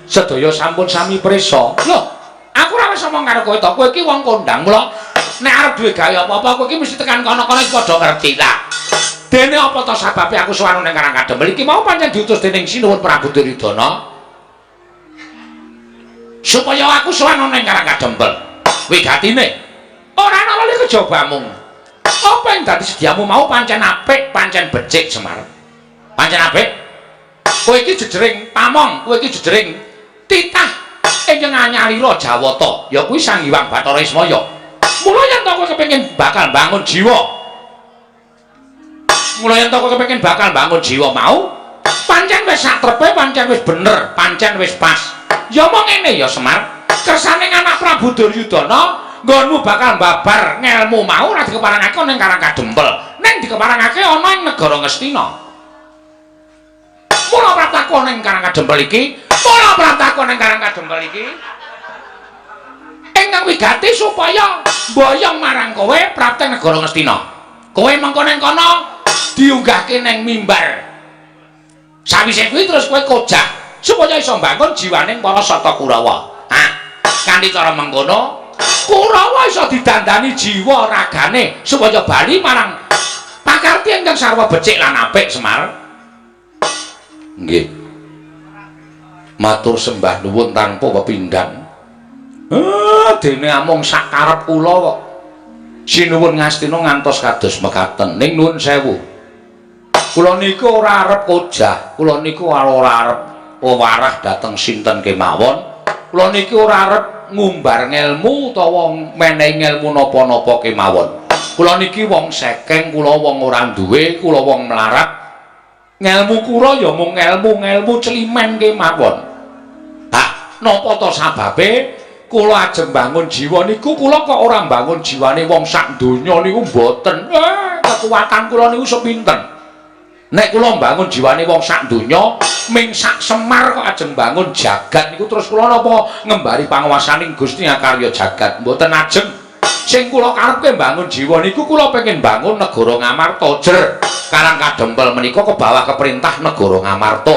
Sedaya sampun sami prisa. Loh, aku ora wis omong karo kowe to. Kowe iki wong kondang, mula nek arep duwe gawe apa-apa kowe iki mesti tekan kono-kono iki padha ngerti lah. Dene apa to sababe aku sowan ning Karang Kadempel iki mau pancen diutus dening Sinuwun Prabu Duryudana supaya aku sowan ning Karang Kadempel. Wigatine ora ana lali kejabamu. Apa yang dadi sediamu mau pancen apik, pancen becik Semar. Pancen apik. Kowe iki jejering pamong, kowe iki jejering titah ingkang anyalira Jawata, ya kuwi Sang Hyang Bathara Ismaya. Mula yen to kowe kepengin bakal bangun jiwa. Mula yen to kowe kepengin bakal bangun jiwa mau, pancen wis satrepe, pancen wis bener, pancen wis pas. Ya mong ngene ya Semar, kersane anak Prabu Duryudana nggonmu bakal babar ngelmu mau ora dikeparangake ning Karang Kadempel, ning dikeparangake ana ing negara Ngastina. Mula praptaku ning Karang Kadempel iki, mula praptaku ning Karang Kadempel iki ingkang wigati supaya mboyong marang kowe prapta negara Ngastina. Kowe mengko ning kono diunggahke ning mimbar. Sawise kuwi terus kowe kojah supaya iso mbangun jiwaning para Sata Kurawa. Ah, kanthi cara mengkono Kurawa iso didandani jiwa ragane supaya bali marang pakarti ingkang sarwa becik lan apik Semar. Nggih. Matur sembah nuwun tanpa pepindhan. Eh, dene amung sak karep kula kok. Sinuwun Ngastina ngantos kados mekaten. Ning nuwun sewu. Kula niku ora arep kojah, kula niku ora arep wewarah dhateng sinten kemawon. Kula niki ora arep ngumbar ngelmu utawa menehi ngelmu napa-napa kemawon. Kula niki wong sekeng, kula wong ora duwe, kula wong melarat. Ngelmu kula ya mung ngelmu-ngelmu celimen kemawon. Hah, napa to sababe kula ajeng bangun jiwa niku kula kok ora mbangun jiwane wong sak donya niku mboten. Eh, kekuatan kula niku sepinten. Nek kula mbangun jiwane wong sak donya, ming sak Semar kok ajeng bangun jagat niku terus kula napa ngembari panguwasaning Gusti Akarya jagat mboten ajeng. Sing kula karepke mbangun jiwa niku kula pengen bangun negara Ngamarta jer. Karang Kadempel menika ke bawah keperintah negara Ngamarta.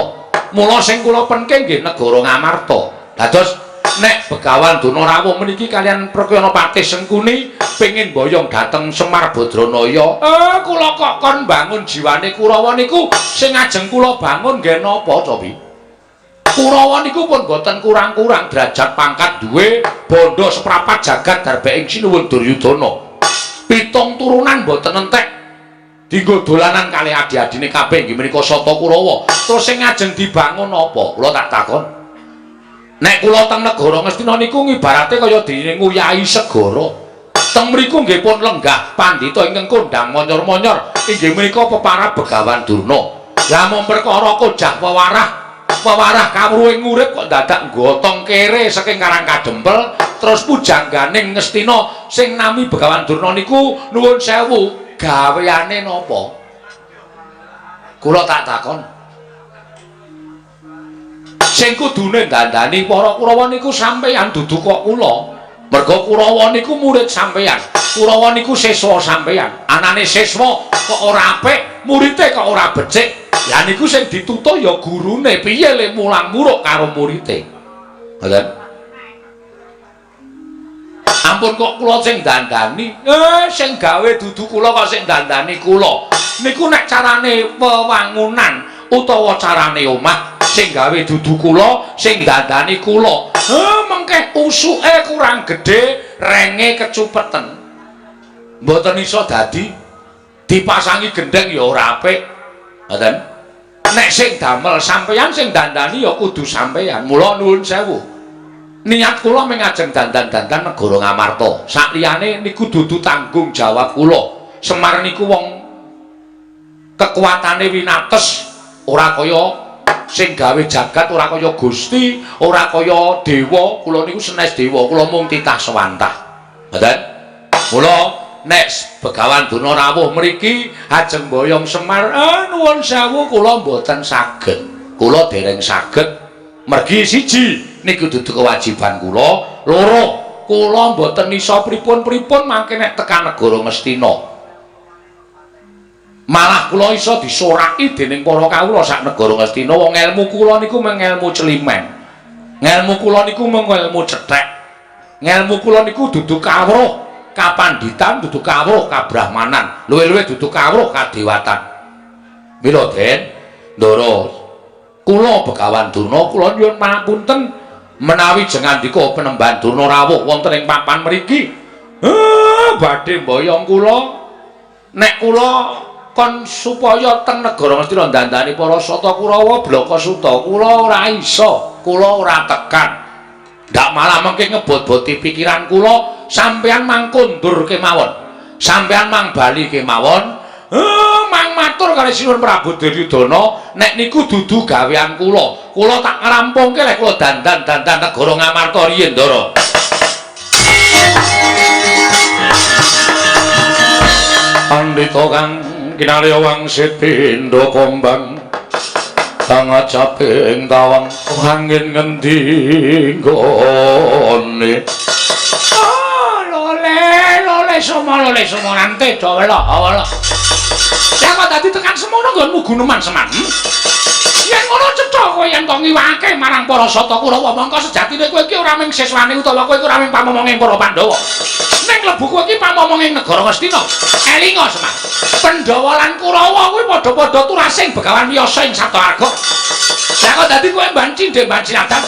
Mula sing kula penke nggih negara Ngamarta. Dados nek Begawan Durna rawuh meniki kalian Prakyana Patih Sengkuni pengin boyong dhateng Semar Badranaya. Kula kok kon bangun jiwane Kurawa niku sing ajeng kula bangun nggih napa cobi? Kurawa niku pun boten kurang-kurang derajat pangkat duwe bondo seprapat jagat darbe ing sinuwun Duryudana. Pitung turunan boten entek dinggo dolanan kalih adi-adine kabeh inggih menika Sata Kurawa. Terus sing ajeng dibangun apa? Kula tak takon. Nek kula teng negara Ngastina niku ngibarate kaya dene nguyahi segara. Teng mriku nggih pun lenggah pandhita ingkang kondhang monyor-monyor inggih menika peparab Begawan Durna. Lah mung perkara kojah wewarah, wewarah kawruhing urip kok dadak gotong kere saking Karang Kadempel terus pujangganing Ngastina sing nami Begawan Durna niku nuwun sewu gaweane napa? Kula tak takon. Sing kudune dandani para Kurawa niku sampeyan dudu kok kula. Merga Kurawa niku murid sampeyan. Kurawa niku siswa sampeyan. Anane siswa kok ora apik, murite kok ora becik. Lah niku sing ditutuh ya gurune, piye le mulang muruk karo murite. Ngoten. Ampun kok kula sing dandani. Sing gawe dudu kula kok sing dandani kula. Niku nek carane wewangunan utawa carane omah sing gawe dudu kula, sing dandani kula. Mengke usuke kurang gedhe, renge kecupeten. Mboten iso dadi dipasangi gendheng ya ora apik. Ngoten. Nek sing damel sampeyan, sing dandani ya kudu sampeyan. Mula nuwun sewu. Niat kula mung ajeng dandan-dandan negara Ngamarta. Sakliyane niku dudu tanggung jawab kula. Semar niku wong kekuatane winates, ora kaya sing gawe jagat, ora kaya Gusti, ora kaya dewa. Kula niku senes dewa, kula mung titah sewantah. Ngoten. Mula nek Begawan Durna rawuh mriki ajeng boyong Semar, nuwun sewu kula mboten saged. Kula dereng saged. Mergi siji niku dudu kewajiban kula, loro kula mboten iso pripun-pripun mangke nek tekan negara Ngastina. Malah kula iso disoraki dening para kawula sak negara Ngastina. Wong elmu kula niku mung elmu celimen. Ngelmu kula niku mung elmu cethek. Ngelmu kula niku dudu kawruh kapanditan, dudu kawruh kabrahmanan, luwih-luwih dudu kawruh kadewatan. Mila Den, Ndara, kula Begawan Durna kula nyuwun pangapunten menawi jengandika Penemban Durna rawuh wonten ing papan mriki. Badhe mboyong kula. Nek kula kon supaya teng negara Ngastina dandani para Sata Kurawa blaka suta, kula ora iso, kula ora tekan. Ndak malah mengke ngebot-boti pikiran kula, sampeyan mang kondur kemawon. Sampeyan mang bali kemawon. Mang matur kali Sinuwun Prabu Duryudana, nek niku dudu gawean kula. Kula tak ngrampungke lek kula dandan-dandan negara Ngamarta riyin, Ndara. Pandhita kang kinalya wangsit pindha kombang kang acaping tawang angin ngendi nggone. Lole lole somo lole somo nante dawela awala. Lah kok dadi tekan semono nggonmu guneman Semar? Yen ngono cetha kowe yen to ngiwake marang para Sata Kurawa, mongko sejatine kowe iki ora mung siswane utawa kowe iki ora mung pamomonge para Pandhawa. Ning lebu kowe iki pamomonging negara Ngastina. Elinga Semar. Pandhawa lan Kurawa kuwi padha-padha turasing Begawan Wiyasa ing Sabtawarga. Lah kok dadi kowe mban cindhe mban siladan?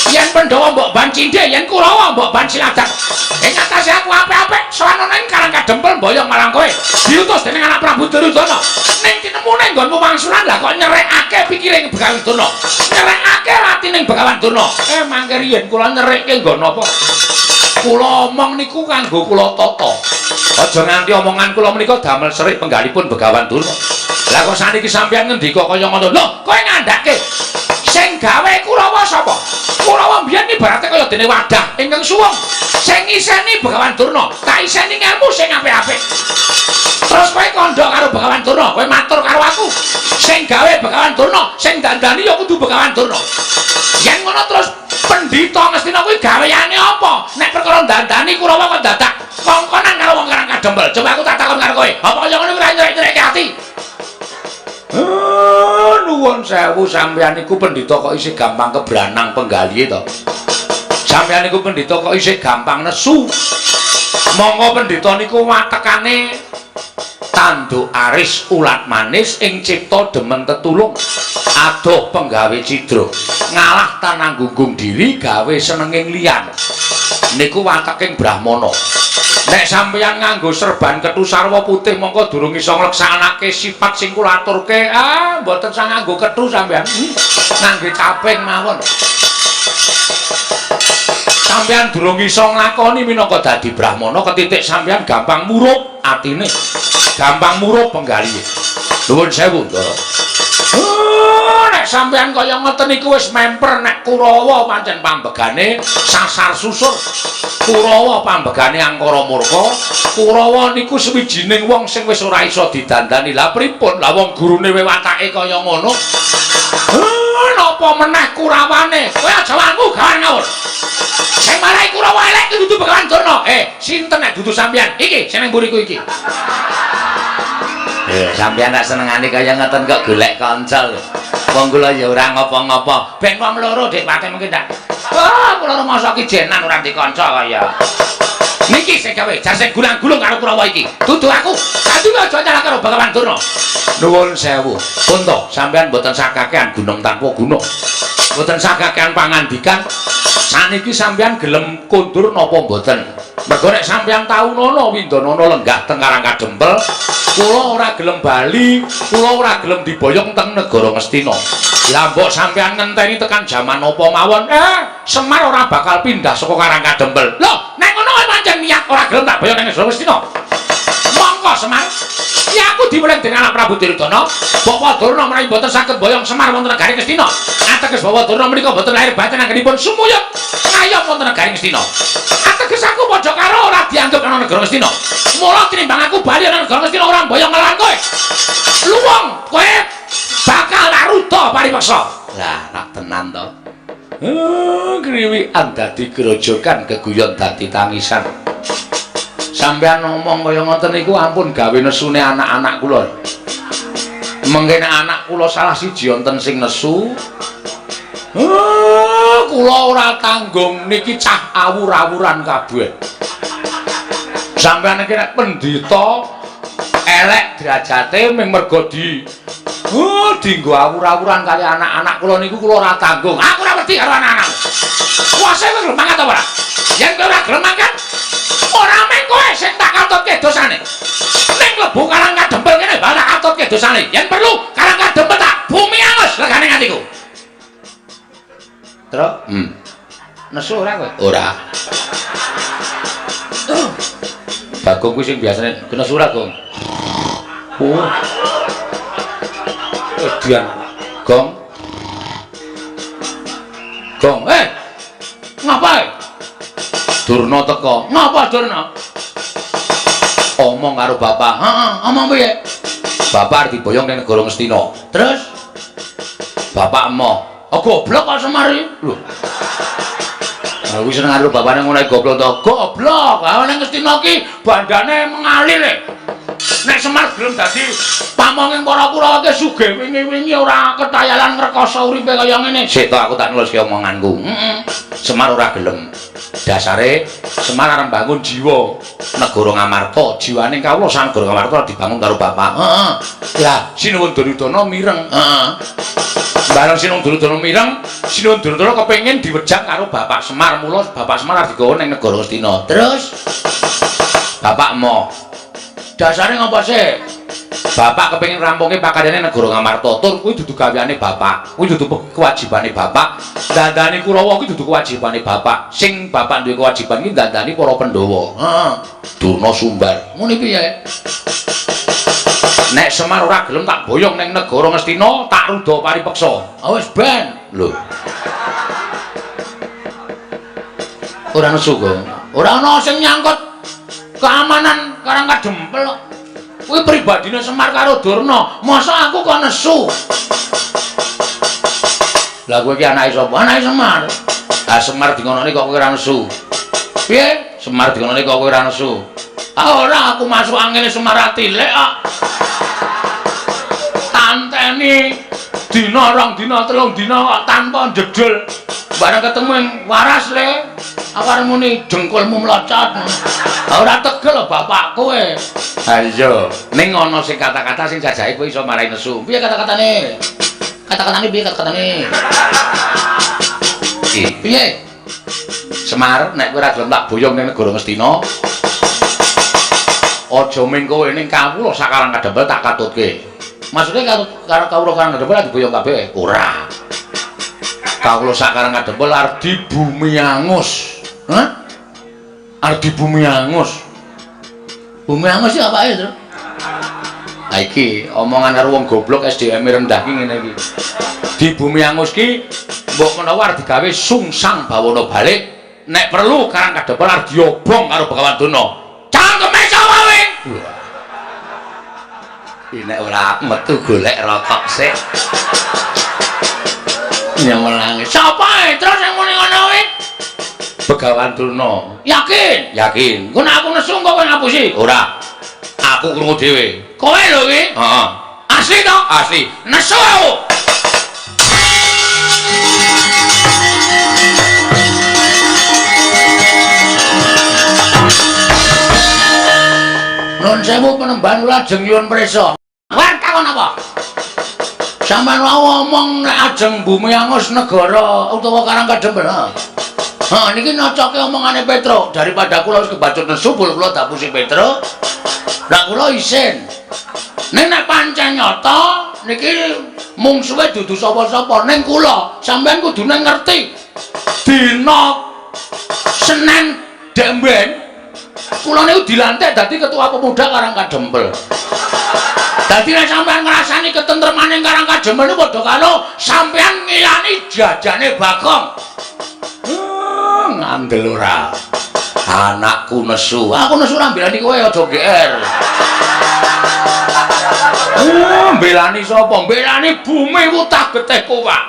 Yen Pandhawa mbok ban cindhe, yen Kurawa mbok ban siladan. Ing atase aku apik-apik sowan ana ing Karang Kadempel mboyong marang kowe. Diutus dening anak Prabu Duryudana. Ning tinemune nggonmu wangsulan lah kok nyerekake pikiring Begawan Durna. Nyerekake atining Begawan Durna. Mangke riyen kula nyerekke nggon apa? Kula omong niku kanggo kula tata. Aja nganti omongan kula menika damel serik penggalipun Begawan Durna. Lah kok saniki sampeyan ngendika kaya ngono? Lho, kowe ngandhake sing gawe Kurawa sapa? Kurawa mbiyen ibarate kaya dene wadah ingkang suwung. Sing ngiseni Begawan Durna, tak iseni ngelmu sing apik-apik. Terus kowe kandha karo Begawan Durna, kowe matur karo aku. Sing gawe Begawan Durna, sing dandani ya kudu Begawan Durna. Yen ngono terus pendhita Ngastina kuwi gaweane apa? Nek perkara dandani Kurawa kok dadak kongkon Kadempel. Coba aku tak takon karo kowe. Apa kaya ngono ora nyerek-nyerekke ati? Nuwun sewu, sampeyan niku pendhita kok isih gampang kebranang penggalihe to. Sampeyan niku pendhita kok isih gampang nesu. Monggo pendhita niku watekane tanduk aris ulat manis ing cipta demen tetulung adoh penggawe cidra ngalah tanang gunggung diri gawe senenging liyan. Niku wateking brahmana. Nek sampeyan nganggo serban kethu sarwa putih mongko durung iso ngleksanake sifat sing kula aturke. Ah, mboten sang nganggo kethu sampeyan. Ngangge caping mawon. Sampeyan durung iso nglakoni minangka dadi brahmana ketitik sampeyan gampang murup atine. Gampang murup penggalihe. Nuwun sewu, Ndara. Nek sampeyan kaya ngoten niku wis memper nek Kurawa pancen pambegane sasar susur. Kurawa pambegane angkara murka. Kurawa niku sewijining wong sing wis ora iso didandani. Lah pripun? Lah wong gurune watake kaya ngono. Napa meneh Kurawane? Kowe aja wangu gawan ngawur. Sing marai Kurawa elek ki dudu Begawan Durna. Sinten nek dudu sampeyan? Iki sing nang mburiku iki. Sampeyan tak senengane kaya ngoten kok golek kanca lho. Wong kula ya ora ngopo-ngopo. Ben wong loro Dik Pate mungkin tak. Wah, kula rumangsa ki jenan ora ndek kanca kaya. Niki sing gawe jar sing gulang-gulung karo Kurawa iki. Dudu aku. Dadi aja nyalah karo Begawan Durna. Nuwun sewu. Pun to, sampeyan mboten sakakean gunung tanpa guna. Mboten sakakean pangandikan. Saniki sampeyan gelem kondur napa mboten? Mergo nek sampeyan taunono Windanana lenggah teng Karang Kadempel, kula ora gelem bali, kula ora gelem diboyong teng negara Ngastina. Lah mbok sampeyan ngenteni tekan jaman apa mawon, Semar ora bakal pindah saka Karang Kadempel. Lho, nek ngono pancen niat ora gelem tak boyong nang negara Ngastina. Monggo Semar. Ya aku diweling dening anak Prabu Duryudana, Bapak Durna menawi mboten saged boyong Semar wonten negari Ngastina. Ateges Bapak Durna menika mboten lahir batin anggenipun sumuyut ngayom wonten negari Ngastina. Ateges aku padha karo ora dianggep ana negara Ngastina. Mula tinimbang aku bali ana negara Ngastina ora mboyong ngelan kowe. Luwung kowe bakal tak ruda paripeksa. Lah, rak tenan to. Kriwikan dadi grojogan geguyon dadi tangisan. Sampeyan ngomong kaya ngoten niku ampun gawe nesune anak-anak kula. Mengke nek anak kula salah siji wonten sing nesu, kula ora tanggung niki cah awur-awuran kabeh. Sampeyan iki nek pendhita elek derajate ming mergo di dinggo awur-awuran kali anak-anak kula niku kula ora tanggung. Aku ora wedi karo anak-anak. Kuwase kowe gelem mangkat apa ora? Yen kowe ora gelem mangkat, ora mung kowe sing tak katutke dosane. Ning mlebu Karang Kadempel kene bakal tak katutke dosane. Yen perlu Karang Kadempel tak bumi angus legane atiku. Truk? Nesu ora kowe? Ora. Bagong kuwi sing biasane kena surat, Gong. Oh. Edian. Gong. Gong. Ngapa? Durna teko. Ngapa Durna? Omong karo bapak. Heeh, omong piye? Bapak arep diboyong ning negara Ngastina. Terus bapak emoh. Oh, goblok kok Semar iki. Lho. Aku seneng karo bapakne ngono goblok to. Goblok. Ha ning Ngastina ki bandane mengalir e. Nek Semar gelem dadi pamonging para Kurawa ki sugih wingi-wingi ora ketayalan ngrekoso uripe kaya ngene. Sik to aku tak nuliske omonganku. Heeh. Semar ora gelem. Dasare Semar arep bangun jiwa negara Ngamarta, jiwane kawula sak negara Ngamarta dibangun karo bapak. Heeh. Lah Sinuwun Duryudana mireng. Heeh. Bareng Sinuwun Duryudana mireng, Sinuwun Duryudana kepengin diwejang karo Bapak Semar, mula Bapak Semar arep digawa ning negara Ngastina. Terus Bapak emoh. Dasare ngapa sih? Bapak kepengin rampungke pakaryane negara Ngamarta. Tur kuwi dudu gaweane bapak. Kuwi dudu kewajibane bapak. Dandani Kurawa kuwi dudu kewajibane bapak. Sing bapak duwe kewajiban ki dandani para Pandhawa. Heeh. Durna sumbar. Ngene piye? Nek Semar ora gelem tak boyong ning negara Ngastina, tak ruda paripeksa. Ah wis ben. Lho. Ora nesu kok. Ora ana sing nyangkut keamanan Karang Kadempel kok. Kuwi pribadine Semar karo Durna. Masa aku kok nesu? Lah kowe iki anake sapa? Anake Semar. Lah Semar dingonone kok kowe ora nesu. Piye? Semar dingonone kok kowe ora nesu. Ah ora aku masuk angin Semar tilik kok. Tanteni dina rong dina telung dina kok tanpa jedul. Bareng ketemu yang waras le. Aku arep muni dengkulmu mlocot. Ora tegel lho bapakku e. Ha iya, ning ana sing kata-kata sing jajake kowe iso marai nesu. Piye kata-katane? Kata-katane piye kata-katane? Piye? Semar, nek kowe ora gelem tak boyong ning negara Ngastina. Aja ming kowe ning kawula sakarang kadempel tak katutke. Maksude katut karo kawula karang kadempel diboyong kabeh? Ora. Kawula sakarang kadempel arep dibumi angus. Hah? Arep dibumi angus. Bumi angus iki apake, Tru? Ha iki omongan karo wong goblok SDM rendah ki ngene iki. Di bumi angus ki mbok menawa arep digawe sungsang bawana balik, nek perlu karang kadempel arep diobong karo Begawan Durna. Cangkeme sapa kowe? Iki nek ora metu golek rokok sik. Nyemelangi. Sapa terus sing muni ngono kuwi? Begawan Durna. Yakin? Yakin. Engko nek aku nesu engko kowe ngapusi? Ora. Aku krungu dhewe. Kowe lho kuwi? Heeh. Asli to? Asli. Nesu aku. Nun sewu penemban kula ajeng nyuwun prisa. War takon apa? Sampeyan wau omong nek ajeng bumi angus negara utawa Karang Kadempel. Ha niki nocoke omongane Petruk, daripada kula wis kebacut nesu kula dapusi Petruk. Lah kula isin. Ning nek pancen nyata niki mungsuhe dudu sapa-sapa ning kula, sampeyan kudune ngerti. Dina Senin demben kula niku dilantik dadi ketua pemuda Karang Kadempel. Dadi nek sampeyan ngrasani ketentremane Karang Kadempel niku padha karo sampeyan ngilani jajane Bagong. Ngandel ora. Anakku nesu. Aku nesu ora mbelani kowe aja GR. Mbelani sapa? Mbelani bumi wutah getihku, Pak.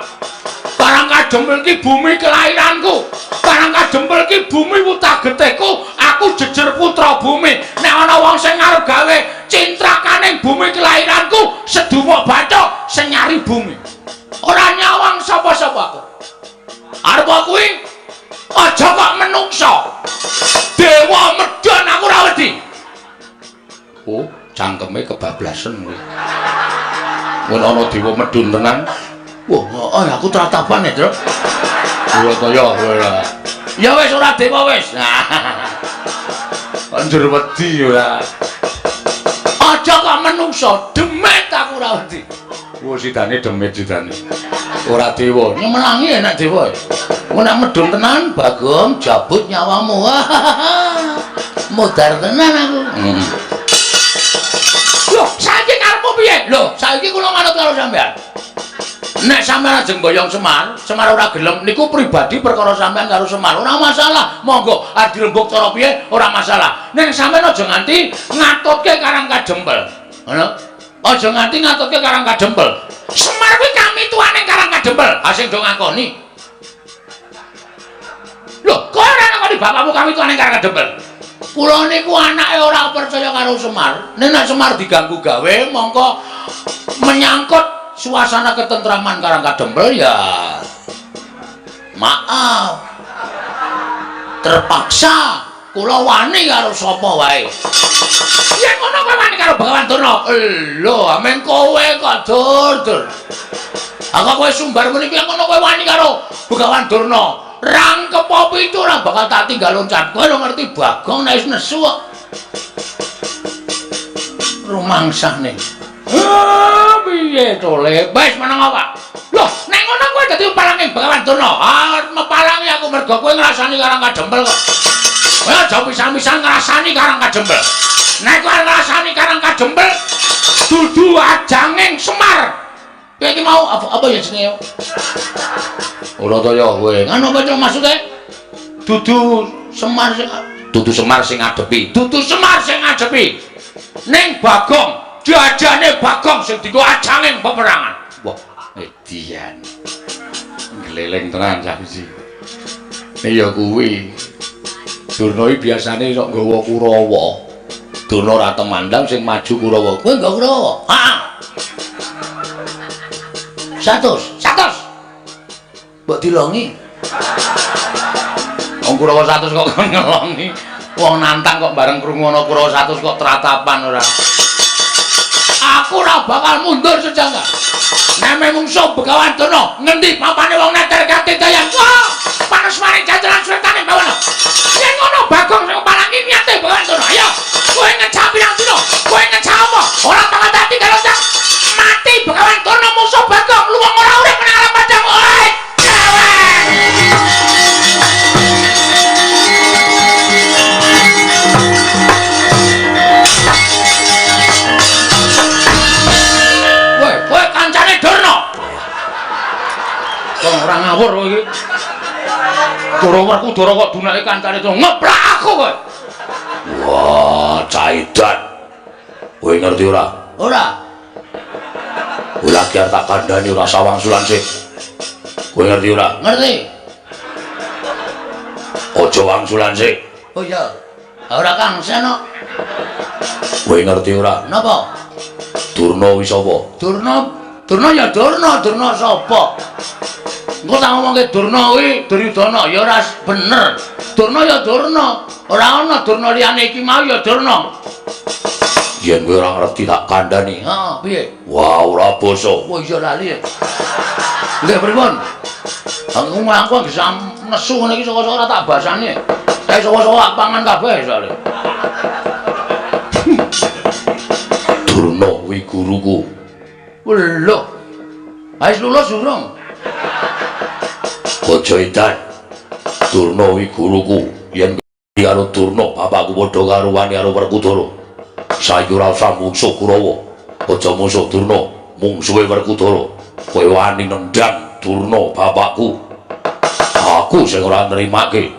Karang Kadempel iki bumi kelahiranku. Karang Kadempel iki bumi wutah getihku. Aku jejer putra bumi. Nek ana wong sing arep gawe cintrakaning bumi kelahiranku, sedumuk bathuk sing nyari bumi. Ora nyawang sapa-sapa aku. Arep kuwi aja kok menungsa. Dewa medhon aku ora wedi. Oh, cangkeme kebablasen kuwi. Mun ana dewa medhun tenan. Wah, heeh aku trataban ya, Truk. Ora to ya, ora. Ya wis ora dewa wis. Anjur wedi ora. Aja kok menungsa, demit aku ora wedi. Wah, sidane demit sidane. Ora dewa. Nyemelangi enak dewa. Engko nek medhun tenan, Bagong jabut nyawamu. Modar tenan aku. Loh, saiki karepmu piye? Loh, saiki kula manut karo sampean. Nek sampean ajeng mboyong Semar, Semar ora gelem niku pribadi perkara sampean karo Semar. Ora masalah. Monggo arep dirembug cara piye ora masalah. Ning sampean aja nganti ngatutke Karang Kadempel. Ngono? Aja nganti ngatutke Karang Kadempel. Semar kuwi kamituane Karang Kadempel. Ha sing do ngakoni. Lho, kowe ora ngakoni bapakmu kamituane Karang Kadempel? Kula niku anake ora percaya karo Semar. Nek nek Semar diganggu gawe mongko menyangkut suasana ketentraman Karang Kadempel ya maaf, terpaksa kula wani karo sapa wae. Yen ngono kowe wani karo Begawan Durna? Lho, amen kowe kok dur-dur. Aku kowe sumbar muni piye ngono kowe wani karo Begawan Durna? Rangkep pitu ora bakal tak tinggal loncat. Kowe ora ngerti Bagong nek wis nesu kok. Rumangsane. Piye to le? Wis meneng apa? Loh, nek ngono kowe dadi pepalange Begawan Durna. Ah, mepalangi aku mergo kowe ngrasani Karang Kadempel kok. Kowe aja pisan-pisan ngrasani Karang Kadempel. Nek kowe ngrasani Karang Kadempel, dudu ajanging Semar. Kowe iki mau apa ya jenenge? Ora to ya kowe. Ngono apa to maksude? Dudu Semar sing dudu Semar sing ngadepi. Dudu Semar sing ngadepi. Ning Bagong, jajane Bagong sing dienggo ajanging peperangan. Wah, edian. Gleleng tenan cah iki. Ya kuwi. Durna iki biasane sok nggawa Kurawa. Durna ora temandang sing maju Kurawa. Kowe nggo Kurawa? Heeh. 100. 100. Mbok dilongi. Wong Kurawa 100 kok ngelongi. Wong nantang kok bareng krungu ana Kurawa 100 kok tratapan ora. Aku ora bakal mundur sejangka. Neme mungsuh Begawan Durna, ngendi papane wong neter katitayan. Wah, panas maring jajaran sretane bawana. Yen ngono Bagong sing palangi niate Begawan Durna. Ayo, kowe ngecap pirang dina? Kowe ngecap apa? Ora bakal dadi karo cak. Mati Begawan Durna mungsuh Bagong, luwung ora urip nang alam padang. Oi, cewek. Kowe kancane Durna. Wong ora ngawur kowe iki. Dara Werkudara kok dunake kancane Durna. Ngeplak aku kowe. Wah, caidan. Kowe ngerti ora? Ora. Kowe lagi arep tak kandhani ora sawang sulan sik. Kowe ngerti ora? Ngerti. Aja wangsulan sik. Oh iya. Ora kangsen kok. Kowe ngerti ora? Napa? Durna kuwi sapa? Durna, Durna ya Durna, Durna sapa? Engko tak ngomongke Durna kuwi Duryudana ya ora bener. Durna ya Durna, ora ana Durna liyane iki mau ya Durna. Yen kowe ora ngerti tak kandhani. Heeh, piye? Wah, ora basa. Wah, iya lali. Nggih, pripun? Aku aku bisa nesu ngene iki saka-saka ora tak basani. Kae saka-saka tak pangan kabeh soalé. Durna kuwi guruku. Lho. Wis lulus urung? Aja edan. Durna kuwi guruku. Yen karo Durna bapakku padha karo wani karo Werkudara. Saiki ora usah mungsuh Kurawa. Aja mungsuh Durna, mungsuhe Werkudara. Kowe wani nendang Durna bapakku. Aku sing ora nrimake.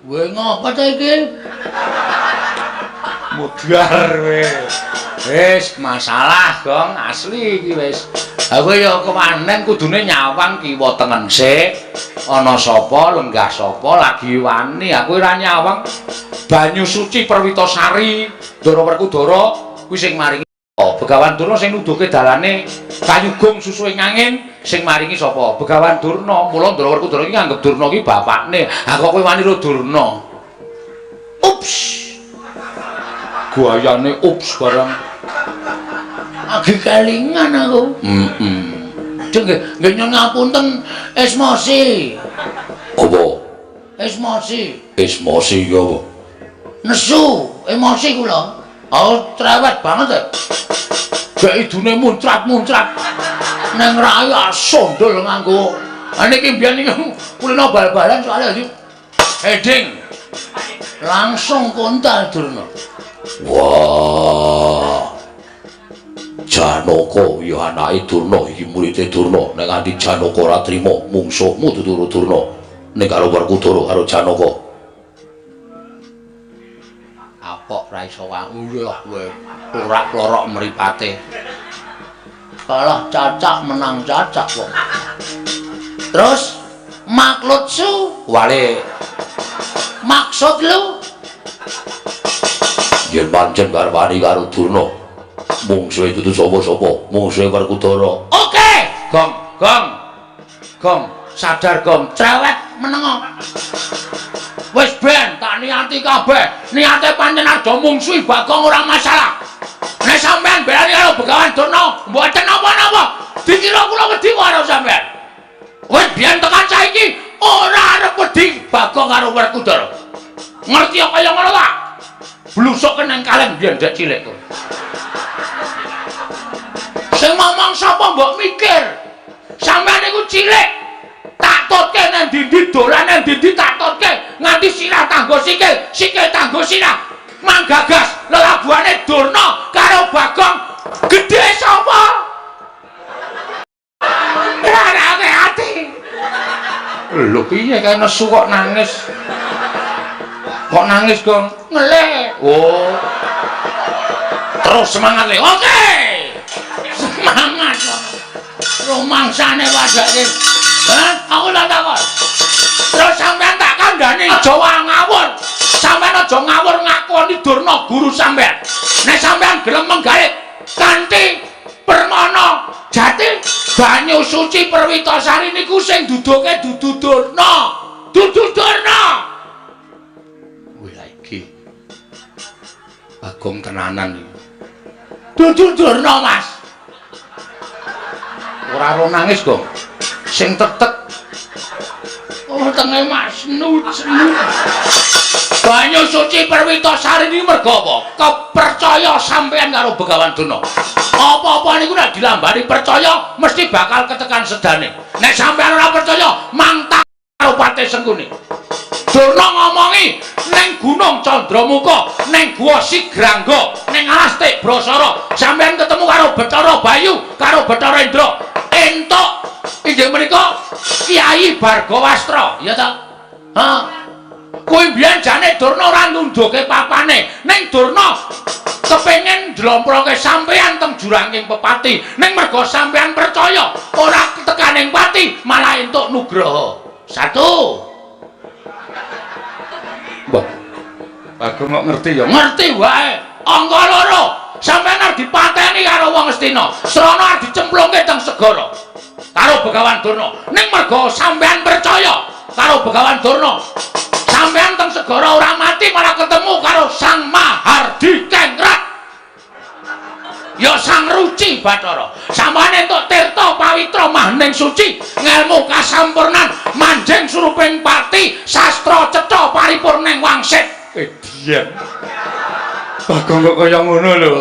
Kowe ngapa ta iki? Mudhar kowe. Wis masalah, Gong, asli iki wis. Aku ya kewanen kudune nyawang kiwa tengen sik. Ana sapa, lenggah sapa lagi wani. Aku ora nyawang. Banyu suci Perwitasari, Ndara Werkudara kuwi sing maringi Begawan Durna sing nuduhke dalane kayugung susuhe angin sing maringi sapa? Begawan Durna. Mula Ndara Werkudara iki nganggep Durna iki bapakne. Ha kok kowe wani ro Durna? Ups. Guayane ups barang. Agi kelingan aku. Heeh. Nggih, nggih nyuwun ngapunten esmosi. Apa? Esmosi. Esmosi iki apa? Nesu, emosi kula. Oh, cerewet banget e. Gek idune muncrat-muncrat. Neng raya sondol nganggo. Ha niki mbiyen iki kulino bal-balan soalnya dadi heading. Langsung kontal Durna. Wah. Janaka ya anake Durna iki murite Durna. Nek nganti Janaka ora trima mungsuhmu dudu Durna. Nek karo Werkudara karo Janaka. Apok ra iso wae kowe. Klorak-klorok mripate. Kalah cacak menang cacak kok. Terus maklutsu wale. Maksud lu? Yen pancen garwani karo Durna, mungsuhe dudu sapa-sapa, mungsuhe Werkudara. Oke, Gong, Gong. Gong, sadar Gong, cerewet menengo. Wis ben tak niati kabeh. Niate pancen aja mungsuhi Bagong ora masalah. Nek sampean belani karo Begawan Durna, mboten napa-napa. Dikira kula wedi karo sampean. Wis biyen tekan saiki ora arep wedi Bagong karo Werkudara. Ngerti kaya ngono ta? Blusuk nang kaleng biyen dek cilik kok. Sing ngomong sapa mbok mikir? Sampeyan niku cilik. Tak tutke nang ndi-ndi dolan nang ndi-ndi tak tutke nganti sirah tanggo sikil, sikil tanggo sirah. Manggagas lelabuhane Durna karo Bagong gedhe sapa? Ora ati. Lho piye kae nesu kok nangis? Kok nangis, Gong? Ngelih. Oh. Terus semangat le. Oke. Semangat. Rumangsane wadake. Hah? Aku tak takon. Terus sampean tak kandhani aja ngawur. Sampeyan aja ngawur ngakoni Durna guru sampeyan. Nek sampeyan gelem menggawe kanthi permana jati banyu suci Perwitasari niku sing duduke dudu Durna. Dudu Durna. Wih iki. Bagong tenanan iki. Dudu Durna, Mas. Ora ro nangis, Gong. Sing tetek. Oh, tenge Mas nut nut. Banyu suci Perwitasari niki mergo apa? Kepercaya sampean karo Begawan Durna. Apa-apa niku nek dilambari percaya mesti bakal ketekan sedane. Nek sampean ora percaya, mangta karo Patih Sengkuni. Durna ngomongi ning Gunung Candramuka, ning Gua Sigrangga, ning Alas Tibrasara, sampean ketemu karo Bathara Bayu, karo Bathara Indra. Entuk inggih menika Kyai Bargawastra, ya ta? Ha. Kuwi mbiyen jane Durna ora nunduke papane, ning Durna kepengin njlomproke sampean teng juranging pepati, ning mergo sampean percaya ora tekaning pati malah entuk nugraha. Satu. Mbah. Bagong kok ngerti ya? Ngerti wae. Angka loro, sampean arep dipateni karo wong Astina. Srana arep dicemplungke teng segara karo Begawan Durna. Ning mergo sampean percaya karo Begawan Durna, sampean teng segara ora mati malah ketemu karo Sang Mahardikengrat. Ya Sang Ruci Bathara. Sampeyan entuk tirta pawitra mahning suci, ngelmu kasampurnan, manjing suruping pati, sastra cetha paripurning wangsit. Edian. Bagong kok kaya ngono lho.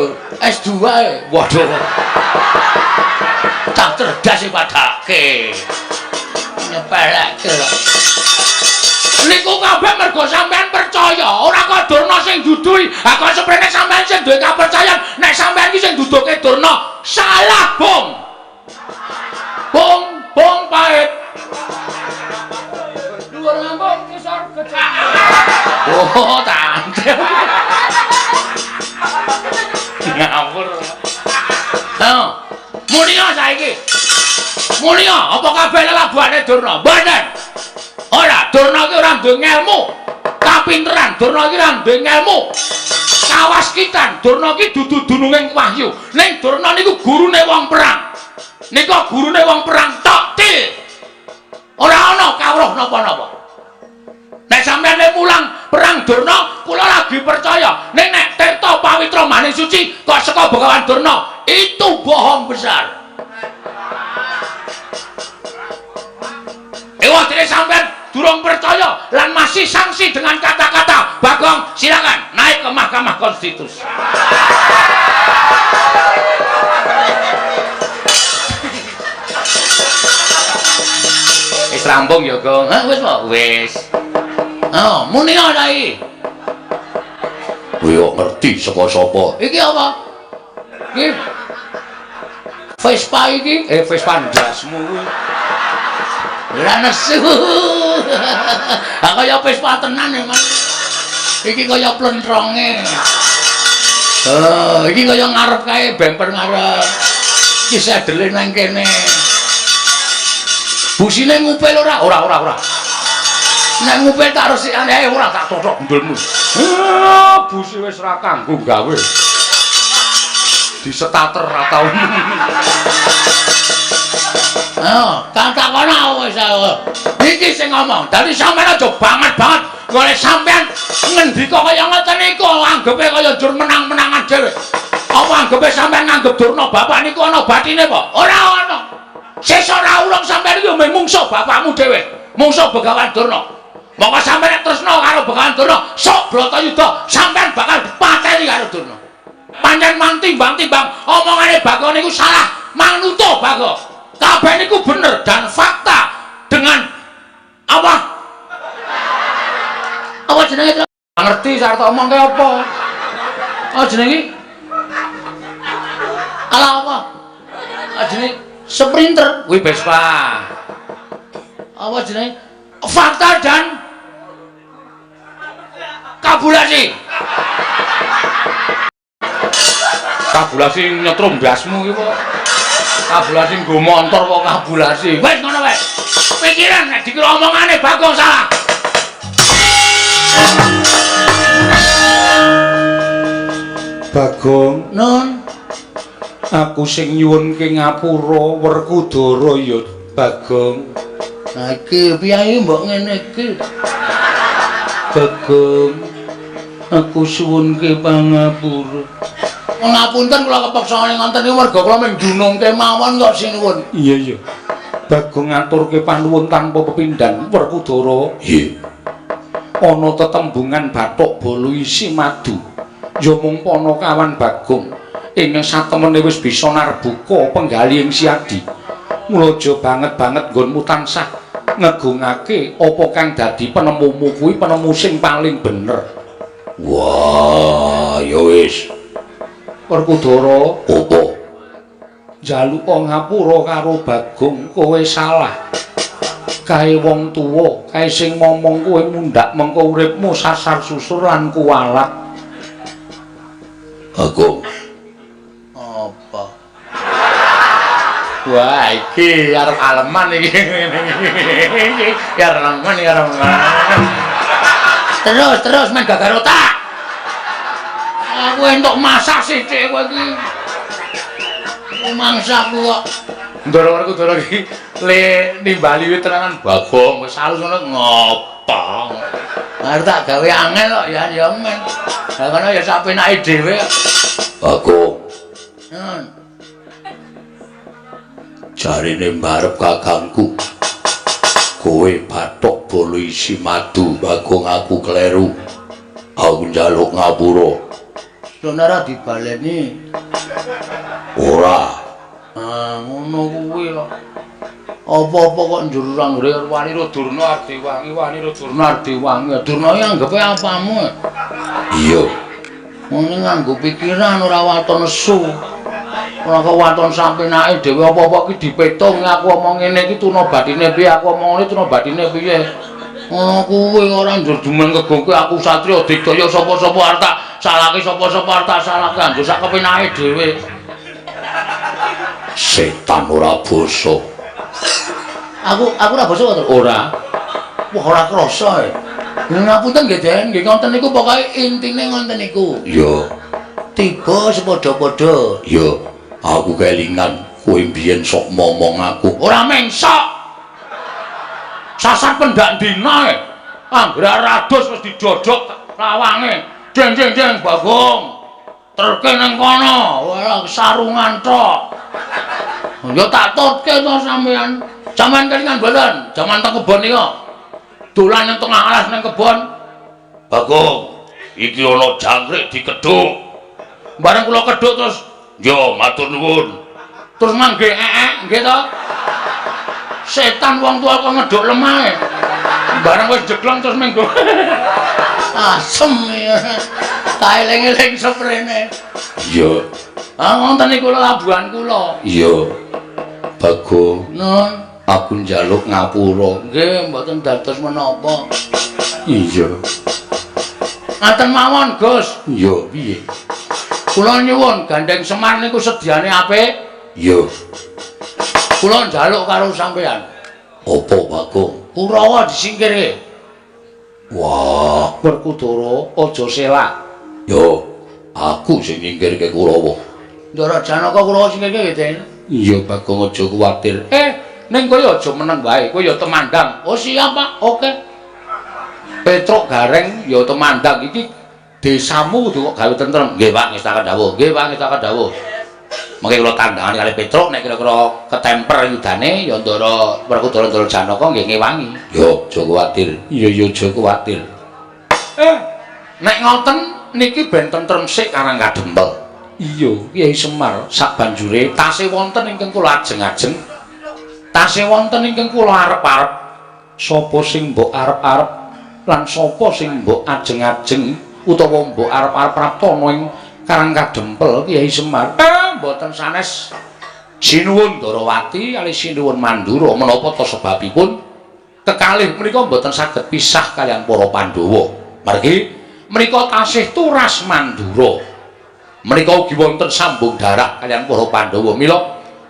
S2 e. Waduh. Cah cerdas sing padake. Nyepelekke lho. Niku kabeh mergo sampean percaya, ora kok Durna sing duduhi. Ha kok seprene sampean sing duwe kapercayan, nek sampean iki sing duduhke Durna, salah, Bung. Bung, bung pahit. Dhuwur ngambung ngisor gejek. Oh, tante. Ngawur. Ha. Munia saiki. Munia, apa kabeh lelabuhane Durna? Mboten. Ora, Durna iki ora duwe ngelmu. Kapinteran Durna iki ora duwe ngelmu. Kawaskitan Durna iki dudu dununging wahyu. Ning Durna niku gurune wong perang. Nika gurune wong perang tok til. Ora ana kawruh napa-napa. Nek sampeyan mulang perang Durna, kula lagi percaya. Ning nek tirta pawitra maning suci kok saka Begawan Durna, itu bohong besar. Ewa dene sampeyan durung percaya lan masih sanksi dengan kata-kata Bagong, silakan naik ke Mahkamah Konstitusi. Wis rampung ya, Gong. Hah, wis po? Wis. Oh, muni ora iki? Kowe kok ngerti saka sapa? Iki apa? Iki Vespa iki, Vespa ndasmu kuwi. Ora nesu. Ha kaya Vespa tenan ya, Mas. Iki kaya plentronge. Oh, iki kaya ngarep kae bemper ngarep. Iki sedele nang kene. Busine ngupil ora? Ora, ora, ora. Nek ngupil tak resikane ae ora tak totok ndulmu. Ah, busi wis ora kanggo gawe. Disetater atau. Oh, kan takono wis. Iki sing ngomong. Dadi sampean aja banget-banget golek sampean ngendika kaya ngoten niku anggepe kaya njur menang-menangan dhewe. Apa anggepe sampean nganggep Durna bapak niku ana batine apa? Ora ana. Sesuk ora urung sampean iki mung mungsuh bapakmu dhewe. Mungsuh Begawan Durna. Monggo sampean nek tresna karo Begawan Durna, sok Bratayuda sampean bakal dipateni karo Durna. Pancen mang timbang-timbang omongane Bagong niku salah, manuto Bagong. Kabeh niku bener dan fakta dengan apa? Apa jenenge? Ngerti sarta omongke apa? Apa jenenge? Alah apa? Apa jenenge? Sprinter kuwi Vespa. Apa jenenge? Fakta dan kabulasi. Kabulasi nyetrum ndasmu iki kok. Kabulasi nggo montor kok kabulasi. Wis ngono wae. Pikiran nek dikira omongane Bagong salah. Bagong, Nun, aku sing nyuwunke ngapura Werkudara ya, Bagong. Nah iki piye mbok ngene iki? Bagong, aku suwunke pangapura. Ngapunten kula kepeksa ngoten niku merga kula mung dunungke mawon kok sinuwun. Iya iya. Bagong ngaturke panuwun tanpa pepindhan Werkudara. Iya. Ana tetembungan bathuk bolu isi madu. Ya mung panakawan Bagong ing satemene wis bisa narbuka penggali ing Siadi. Mula aja banget-banget nggonmu tansah ngegungake apa kang dadi penemumu kuwi penemu sing paling bener. Wah, ya wis. Werkudara, apa? Njaluk ngapura karo Bagong, kowe salah. Kae wong tuwa, kae sing momong kowe mundhak mengko uripmu sasar susur lan kuwalat. Bagong. Apa? Wah, iki arep aleman iki. Iki arep aleman, iki arep aleman. Terus, terus main gagar otak. Aku entuk masak sithik kowe iki. Mangsaku kok. Ndara Werkudara iki le nimbali wit terangan Bagong wis halus ngono ngopo. Arep tak gawe angel kok ya ya men. Lah kono ya sak penake dhewe. Bagong. Hmm. Jarine mbarep kakangku. Kowe bathok bolu isi madu, Bagong aku kleru. Aku njaluk ngapura. Sono ora dibaleni. Ora. Ah, ngono kuwi kok. Apa-apa kok njur anggere Wanira Durna Ardewangi, Wanira Durna Ardewangi. Durna iki anggepe apamu? Iya. Ngene nganggo pikiran ora waton nesu. Ora kok waton sampenake dhewe apa-apa iki dipetung aku omong ngene iki tuna batine piye, aku omong ngene tuna batine piye. Ngono kuwi ora njur jumen kegongke aku satriya digdaya sapa-sapa arep tak salahke sapa-sapa arep tak salahke anjur sak kepenake dhewe. Setan ora basa. Aku ora basa to? Ora. Wah, ora krasa e. Ngapunten nggih, Den. Nggih ngoten niku pokoke intine ngoten niku. Iya. Tiba sepadha-padha. Iya. Aku kelingan kowe mbiyen sok momong aku. Ora mengsok. Sasar pendak dina e. Anggere rados wis didodok lawange. Jeng jeng jeng Bagong. Terke nang kono, ora sarungan tok. Ya tak tutke to sampean. Sampean kelingan mboten? Jaman teng kebon nika. Dolan nang tengah alas nang kebon. Bagong, iki ana jangkrik dikedhuk. Bareng kula kedhuk terus yo matur nuwun. Terus mangge ee nggih to. Setan wong tua kok ngedhuk lemahe. Bareng wis jeglong terus minggu. Asem ya. Tak eling-eling seprene. Iya. Ah ngoten niku labuhan kula. Iya. Bagong, Nun, aku njaluk ngapura. Nggih, mboten dados menapa. Iya. Ngaten mawon, Gus. Iya, piye? Kula nyuwun gandeng Semar niku sediane apik. Iya. Kula njaluk karo sampean. Apa, Bagong? Kurawa disingkirke. Wah, Werkudara aja selak. Yo, aku sing nyingkirke Kurawa. Ndara Janaka Kurawa singkirke nggih, Den. Iya, Bagong aja kuwatir. Ning kowe aja meneng wae, kowe ya temandang. Oh siap, Pak. Oke. Petruk Gareng ya temandang iki desamu kudu kok gawe tentrem. Nggih, Pak, ngestaken dawuh. Nggih, Pak, ngestaken dawuh. Mengke kula tandhangane kalih Petruk nek kira-kira ketemper yudane ya Ndara Werkudara Ndara Janaka nggih ngewangi. Yo, aja kuwatir. Iya, iya, aja kuwatir. Nek ngoten niki ben tentrem sik Karang Kadempel. Iya, Kyai Semar sak banjure tasih wonten ingkang kula ajeng-ajeng. Tasih wonten ingkang kula arep-arep. Sapa sing mbok arep-arep lan sapa sing mbok ajeng-ajeng utawa mbok arep-arep praptana ing Karang Kadempel Kyai Semar? Mboten sanes. Sinuwun Ndarawati kalih Sinuwun Mandura menapa ta sebabipun kekalih menika mboten saged pisah kaliyan para Pandhawa. Margi menika tasih turas Mandura. Menika ugi wonten sambung darah kaliyan para Pandhawa. Mila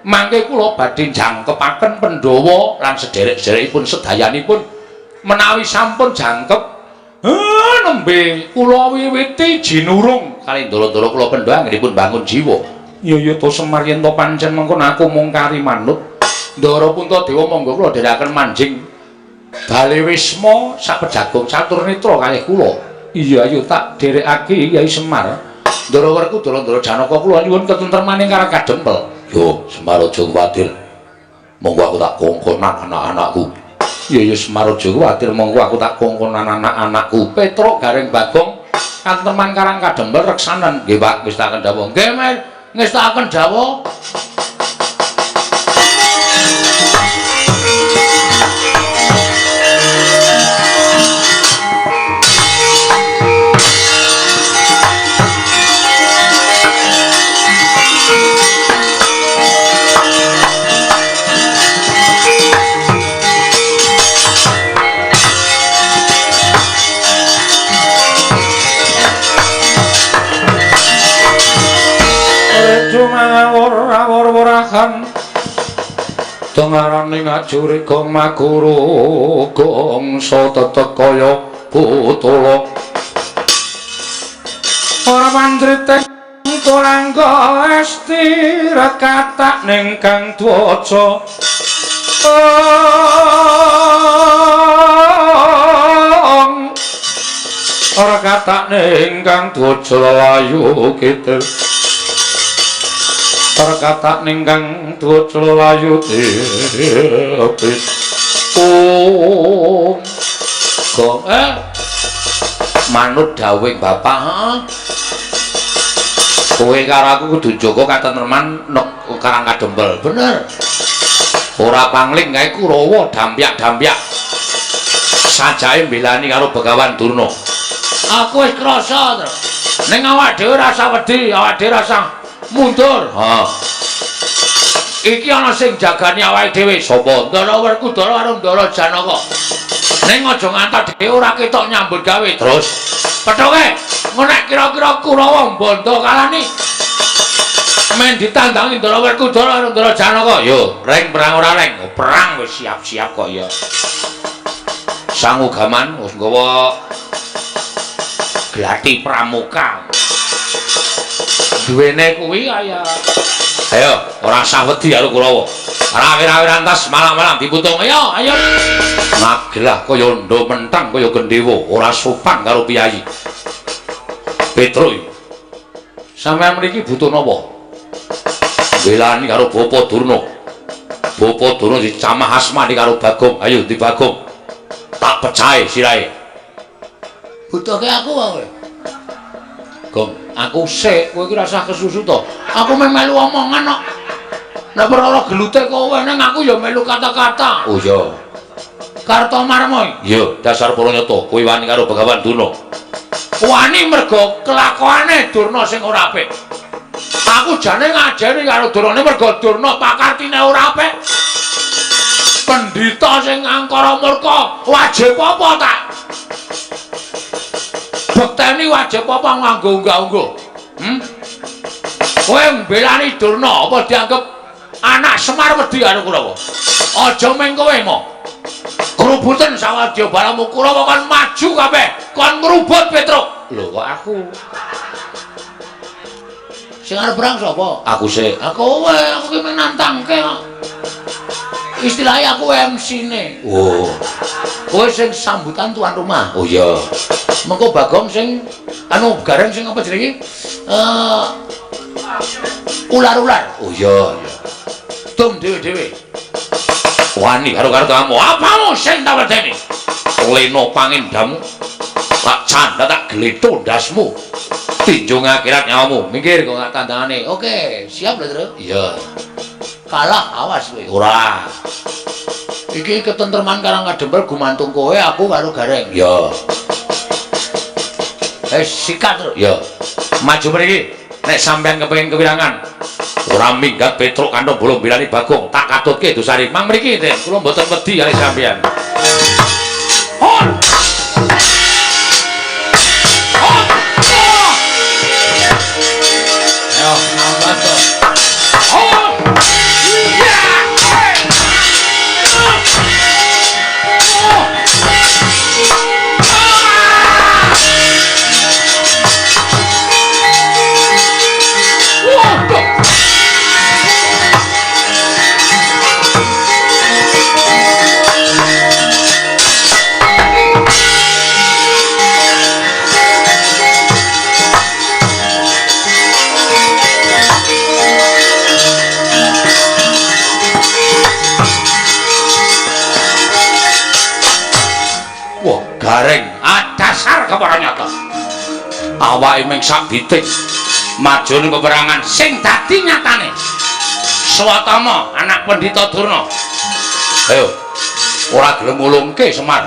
mangke kula badhe jangkepaken Pandhawa lan sederek-sederekipun sedayanipun menawi sampun jangkep Nembe kula wiwiti jinurung kali ndara-ndara kula pendha anggenipun bangun jiwa. Iya ya to Semar yen to pancen mengkono aku mung kari manut. Ndara Puntadewa monggo kula dherekaken manjing Bale Wisma sapejagung catur netra kalih kula. Iya ayo tak dherekake Kyai Semar. Ndara Werkudara Ndara Janaka kula nyuwun ketentremaning Karang Kadempel. Yo Semar aja kuwatir. Monggo aku tak kongkonan anak-anakku. Iya ya Semar aja kuwatir, monggo aku tak kongkonan anak-anakku. Petruk Gareng Bagong katentreman Karang Kadempel reksanen. Nggih Pak, ngestakaken dawuh. Nggih, Mas, ngestakaken dawuh. Awur-awurahan tengarane ngajuri gong maguru gongso tetek kaya putula ora mandrite kurangga esti rekatak ning kang dwaja ora katak ning kang dwaja layu kidul perkatak ningkang dwaja layu tipis. Om gong manut dawuhing bapak. Heeh, kowe karo aku kudu jaga katentreman nek Karang Kadempel. Bener ora pangling kae Kurawa dampyak-dampyak sajake mbelani karo Begawan Durna. Aku wis krasa ning awak dhewe rasa wedi, awak dhewe rasa mundur. Ha. Iki ana sing jagani awake dhewe. Sapa? Ndara Werkudara karo Ndara Janaka. Ning aja ngantos dhewe ora ketok nyambut gawe. Terus pethuke nek kira-kira Kurawa mbondo kalani men ditandangi Ndara Werkudara karo Ndara Janaka. Yo, reng perang ora reng? Oh, perang wis siap-siap kok ya. Sangu gaman wis nggawa glati pramuka. Duwene kuwi kaya ayo ora usah wedi karo Kurawa. Rawir-rawir antas malam-malam diputung. Ayo ayo ngagelah kaya ndha mentang kaya gendhewa, ora sopan karo piyayi. Petruk, sampeyan mriki butuh napa? Belani karo Bapa Durna. Bapa Durna dicamah asmani karo Bagong. Ayo di Bagong. Tak pecahe sirahe. Butuhke aku wae. Gong, aku sik, kowe iki rasah kesusu to. Aku meh melu omongan kok. Nek perkara gelute kowe ning aku ya melu kata-kata. Oh iya. Kartomarma. Iya, dasar para nyata, kowe wani karo Begawan Durna. Wani mergo kelakuane Durna sing ora apik. Aku jane ngajari karo Durna mergo Durna pakartine ora apik. Pendhita sing angkara murka, wajib apa tak? Bekteni wajib apa nganggo unggah-ungguh? Kowe mbelani Durna apa dianggep anak Semar wedi karo Kurawa? Aja meng kowe mo. Grubuten sawadya balamu Kurawa kon maju kabeh, kon ngrubut Petruk. Lho kok aku? Sing arep perang sapa? Aku sik. Kowe, aku ki nantangke kok. Istilahnya aku MC-ne. Oh. Kowe sing sambutan tuan rumah. Oh iya. Mengko Bagong sing anu Gareng sing apa jenenge? Ular-ular. Oh iya, iya. Dum dhewe-dhewe. Wani karo kamu. Apamu sing tak wedeni? Leno pangendamu. Tak canda tak gletho ndasmu. Tinjung akhirat nyawamu. Minggir kok gak tandangane. Oke, siap lho, Tru. Iya. Kalah awas kowe. Ora. Iki ketentreman Karang Kadempel gumantung kowe, aku karo Gareng. Iya. Sikat, Tru. Iya. Maju mriki. Nek sampean kepengin kewirangan, ora minggat Petruk kantong bolong bilani Bagong, tak katutke dosane. Mang mriki, Den. Kula mboten wedi kali sampean. Hon. Hon. Ayo, nambah to. Hon. Iya. Oh. Gareng, ah dasar kepara nyata. Awake ming sak biting maju ning peperangan sing dadi nyatane. Swatama anak Pendhita Durna. Ayo. Ora gelem ngulungke Semar.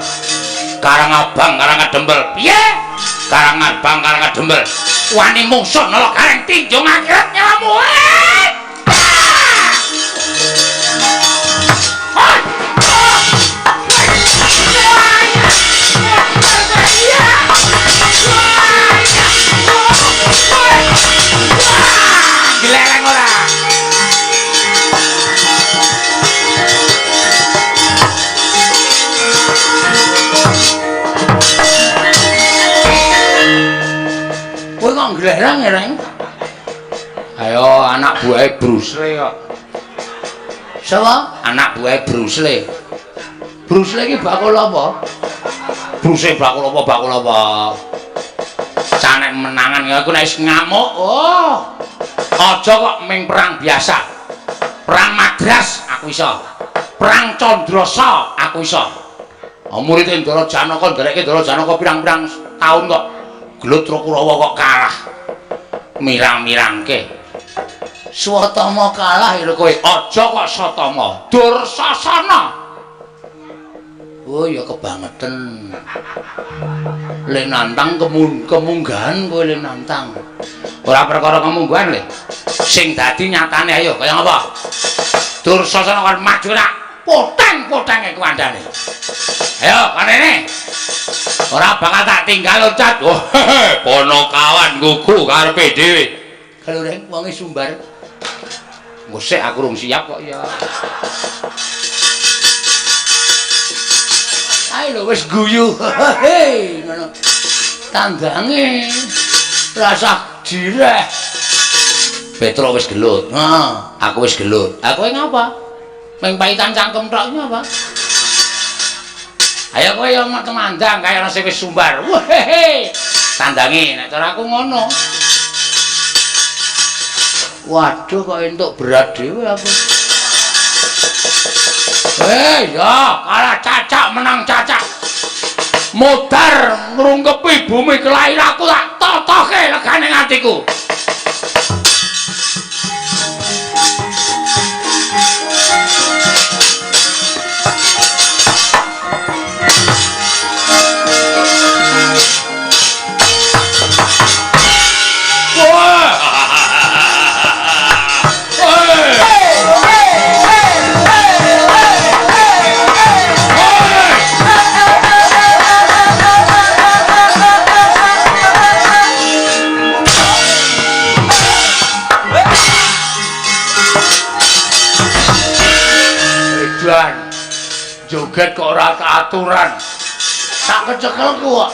Karang Abang, Karang Kadempel. Piye? Karang Abang, Karang Kadempel. Wani mungsuh Nala Gareng tinjung akhirat nyawamu. Gelereng ora. Kowe kok glereng-ereng? Ayo anak buahe Bruce Lee kok. Sapa? Anak buahe Bruce Lee. Bruce Lee iki bakul apa? Bruce Lee bakul apa? Bakul apa? Canek menangan aku nek wis ngamuk. Oh. Aja kok ming perang biasa. Perang Madras aku iso. Perang Candrasa aku iso. Murid Ndara Janaka nderekke Ndara Janaka pirang-pirang taun kok gelut Kurawa kok kalah. Mirang-mirangke. Swatama kalah lho kowe. Aja kok Satama. Dursasana. Oh ya kebangetan. Le nantang kemunggahan kowe le nantang. Ora perkara kemunggahan le. Sing dadi nyatane ayo kaya ngapa? Dursasana kon maju ra. Poteng-potenge kuandane. Ayo kanene. Ora bakal tak tinggal loncat. Oh, ponokawan gugu karepe dhewe. Kelureng wonge sumbar. Ngosek aku rung siap kok ya. Ayo lho wis guyu. Hei ngono. Tandange rasa direh. Petro wis gelut. Heeh, aku wis gelut. Aku ngapa? Ming paitan cangkem tok iki apa? Ayo kowe yo temandang kaya ana sing wis sumbar. Wehehe. Tandange nek cara aku ngono. Waduh kok entuk berat dhewe aku. Ya, kalah cacak menang cacak. Modar ngrungkepi bumi kelahiranku tak totoke legane atiku. Joget kok ora aturan. Tak kecekelku kok.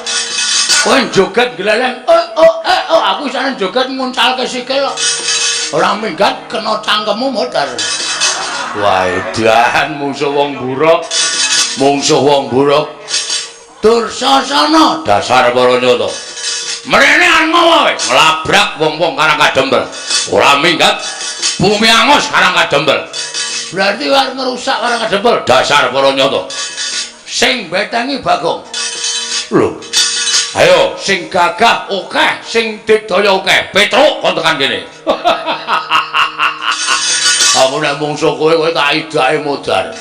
Kowe joget gleleng, oh, aku isane joget nguncalke sikil kok. Ora minggat kena cangkemmu modar. Wah, edan mungsuh wong buruk. Mungsuh wong buruk. Dursasana dasar para nyata. Mrene arep ngowo kowe, nglabrak wong-wong Karang Kadempel. Ora minggat bumi angus Karang Kadempel. Berarti arep ngerusak Karang Kadempel dasar para nyata. Sing betengi Bagong. Lho. Ayo sing gagah akeh, sing digdaya akeh. Petruk kon tekan kene. Aku nek mungsuh kowe, kowe tak idake modar.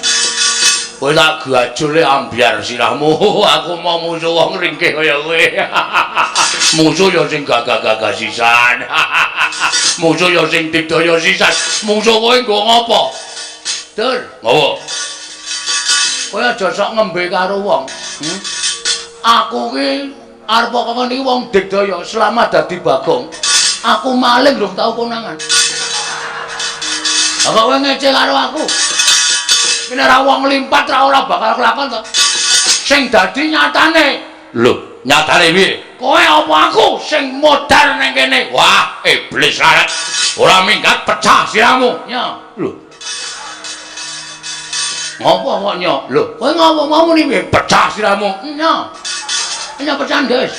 Kowe tak gajule ambyar sirahmu. Aku mau mungsuh wong ringkih kaya kowe. Mungsuh ya sing gagah-gagah sisan. Mungsuh ya sing digdaya sisan. Mungsuh kowe nggo ngopo? Dur, ngopo? Kowe aja sok ngembe karo wong. Aku ki arep kok niki wong digdaya selama dadi Bagong. Aku maling rung tau konangan. Lah kok kowe ngece karo aku? Nek ora wong limpat ra ora bakal kelakon to. Sing dadi nyatane. Lho, nyatane piye? Kowe apa aku sing modar ning kene? Wah, iblis larat. Ora minggat pecah sirahmu. Ya, lho. Ngopo kok nyok? Lho, kowe ngopo mau muni piye? Pecah sirahmu. Nyok. Nyok pecahan, guys.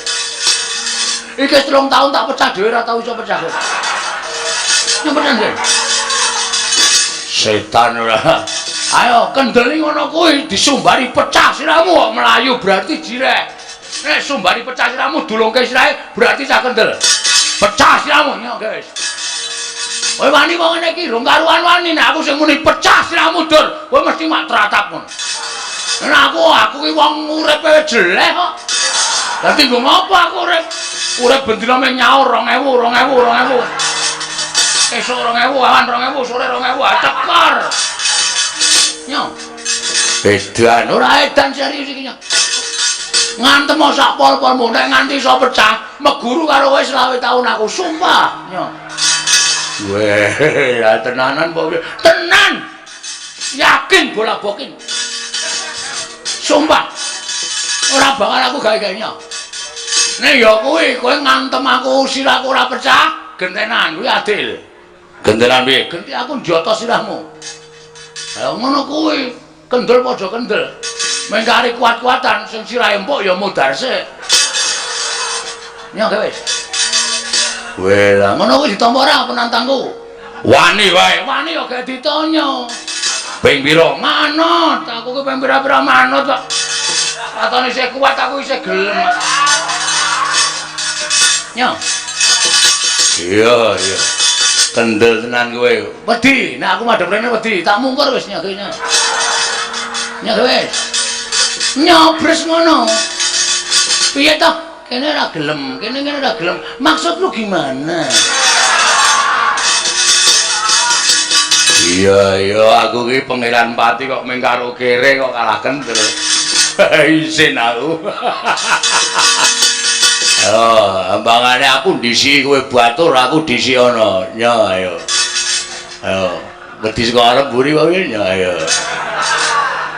Iki 3 tahun tak pecah dhewe ora tau iso pecah. Nyok pecahan, guys. Setan ora. Ayo kendeli ngono kuwi disumbari pecah sirahmu kok mlayu berarti jireh. Nek sumbari pecah sirahmu dulungke sirahe berarti cah kendel. Pecah sirahmu yo guys. Kowe wani kok ngene iki rong karuan wani nek aku sing muni pecah sirahmu dur, kowe mesti mak tratap ngono. Nek aku ki wong uripe jelek kok. Dadi nggo ngopo aku urip? Urip bendina mung nyaur 2000 2000 2000. Esuk 2000, awan 2000, sore 2000, cekor. Nyo. Edan ora edan serius iki nyo. Ngantem sak pol-polmu nek nganti iso pecah, meguru karo kowe 25 taun aku sumpah. Nyo. Weh, ya tenanan apa piye? Tenan. Yakin bola bokin. Sumpah. Ora bakal aku gawe-gawe nyo. Nek ya kuwi kowe ngantem aku sirahku ora pecah, gentenan kuwi adil. Gentenan piye? Genti aku njoto sirahmu. Ha ngono kuwi, kendel padha kendel. Mengkari kuat-kuatan sing sirahe empuk ya modar sik. Nyo wis. Weh, lah ngono kuwi ditampa ora penantangku? Wani wae, wani ya gak ditanya. Ping pira? Manut, aku ki ping pira-pira manut kok. Atone isih kuat aku isih gelem. Nyo. Iya, iya. Kendel tenan kowe. Wedi, nek aku madhep rene wedi, tak mungkur wis nyo nyo. Nyo wis. Nyobres ngono. Piye toh? Kene ora gelem, kene kene ora gelem. Maksud lu gimana? Iya, iya, aku ki Pangeran Pati kok mung karo kere kok kalah kendel. Isin aku. Oh, ambangane aku ndisi kowe batur, aku ndisi ana. Nyo, ayo. Ayo, wedi saka arep mburi wae nyo, ayo.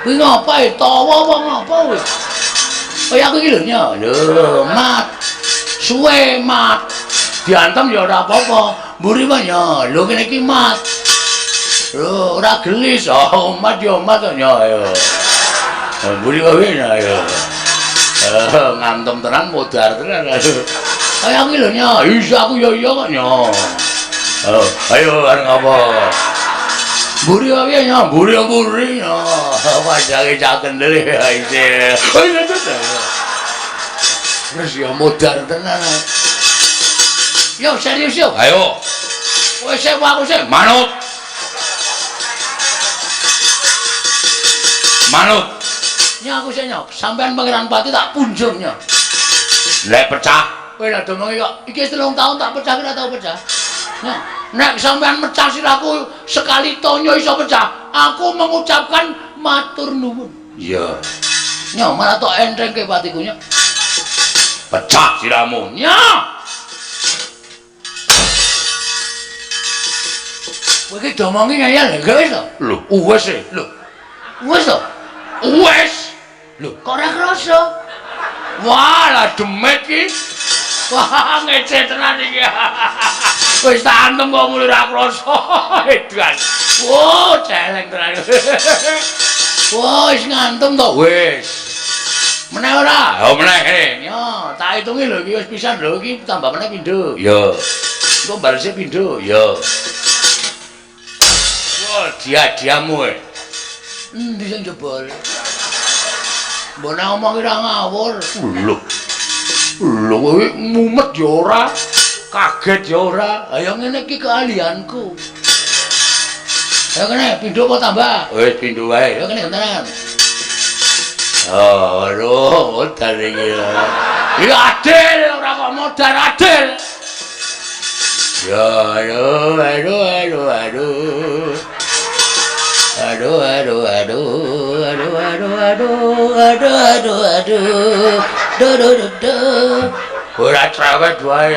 Kuwi ngapa e? Tawa apa ngapa kuwi? Kaya aku iki lho nyo. Lho, mat. Suwe mat. Diantem ya ora apa-apa. Mburi wae nyo. Lho kene iki mat. Lho, ora gelis. Oh, mat ya mat nyo, ayo. Mburi wae nyo, ayo. Ngantem tenan modar tenan. Kaya aku lho nyo. Iya aku ya iya kok nyo. Ayo arep ngapa? Mburi wae nyo, mburi mburi nyo. Wajake cah kendel ya isih. Terus ya modar tenan. Yo serius yo. Ayo. Kowe sik aku sik manut. Manut. Nyo aku sik nyo, sampean Pangeran Pati tak punjung nyo. Nek pecah, kowe lha domongi kok iki 3 tahun tak pecah ora tau pecah. Nyo, nek sampean mecah sirahku sekali tonyo iso pecah, aku mengucapkan matur nuwun. Iya. Nyo, malah tok entengke patiku nyo. Pecah sirahmu. Nyo. Kowe iki domongi ngeyel lho, wis to? Lho, wis e. Lho. Wis to? Wes. Lho, kok ora krasa? Wah, lah demit iki. Wah, ngece tenan iki. Wis tak antem kok muni ora krasa. Edan. Wah, celeng tenan. Wah, wis ngantem to wis. Meneh ora? Ya meneh. Yo, tak hitungi lho iki wis pisan lho iki tambah meneh pindho. Ya. Engko balese pindho. Ya. Wah, dia-diamu e. Endi sing jebol? Mbok nek omong ora ngawur. Lho. Lho kowe mumet ya ora, kaget ya ora. Ha ya ngene iki keahlianku. Ya kene pindho apa tambah? Wis pindho wae. Ya kene gentenan. Oh, aduh, modar iki. Iki adil ora kok modar adil. Ya, aduh, aduh, aduh, aduh. Aduh, aduh, aduh, aduh, aduh, aduh, aduh, aduh, aduh, duh, duh, duh, duh. Ora cerewet wae.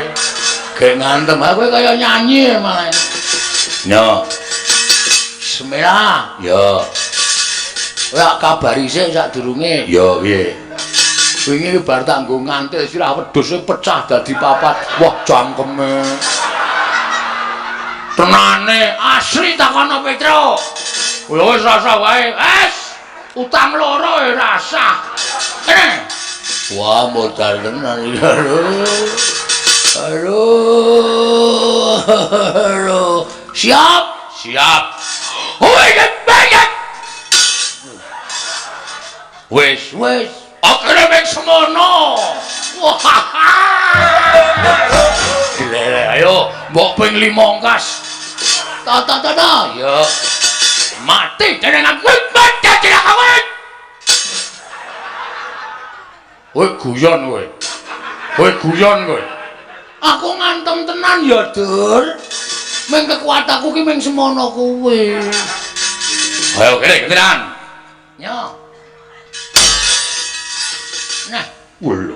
Gek ngantem aku kaya nyanyi malah. Nyo. Bismillah. Ya. Kowe kabari sik sadurunge. Ya piye? Wingi bar tak nggo ngantil sirah wedhuse pecah dadi papat. Wah, cangkeme. Tenane asli takono Petro. Wis rasa wae. Wes, utang loro ya rasah. Kene. Wah, modal tenan iki. Aduh. Aduh. Siap? Siap. Wis, wis. Akhire ming semono. Wah. Gile, ayo mbok ping 5 ongkas. Ta ta ta ta. Ya. Mati dening aku, mati dening aku. Kowe guyon kowe. Kowe guyon kowe. Aku ngantem tenan ya, Dur. Ming kekuatanku ki ming semono kuwi. Ayo kene gentenan. Yo. Nah, lho.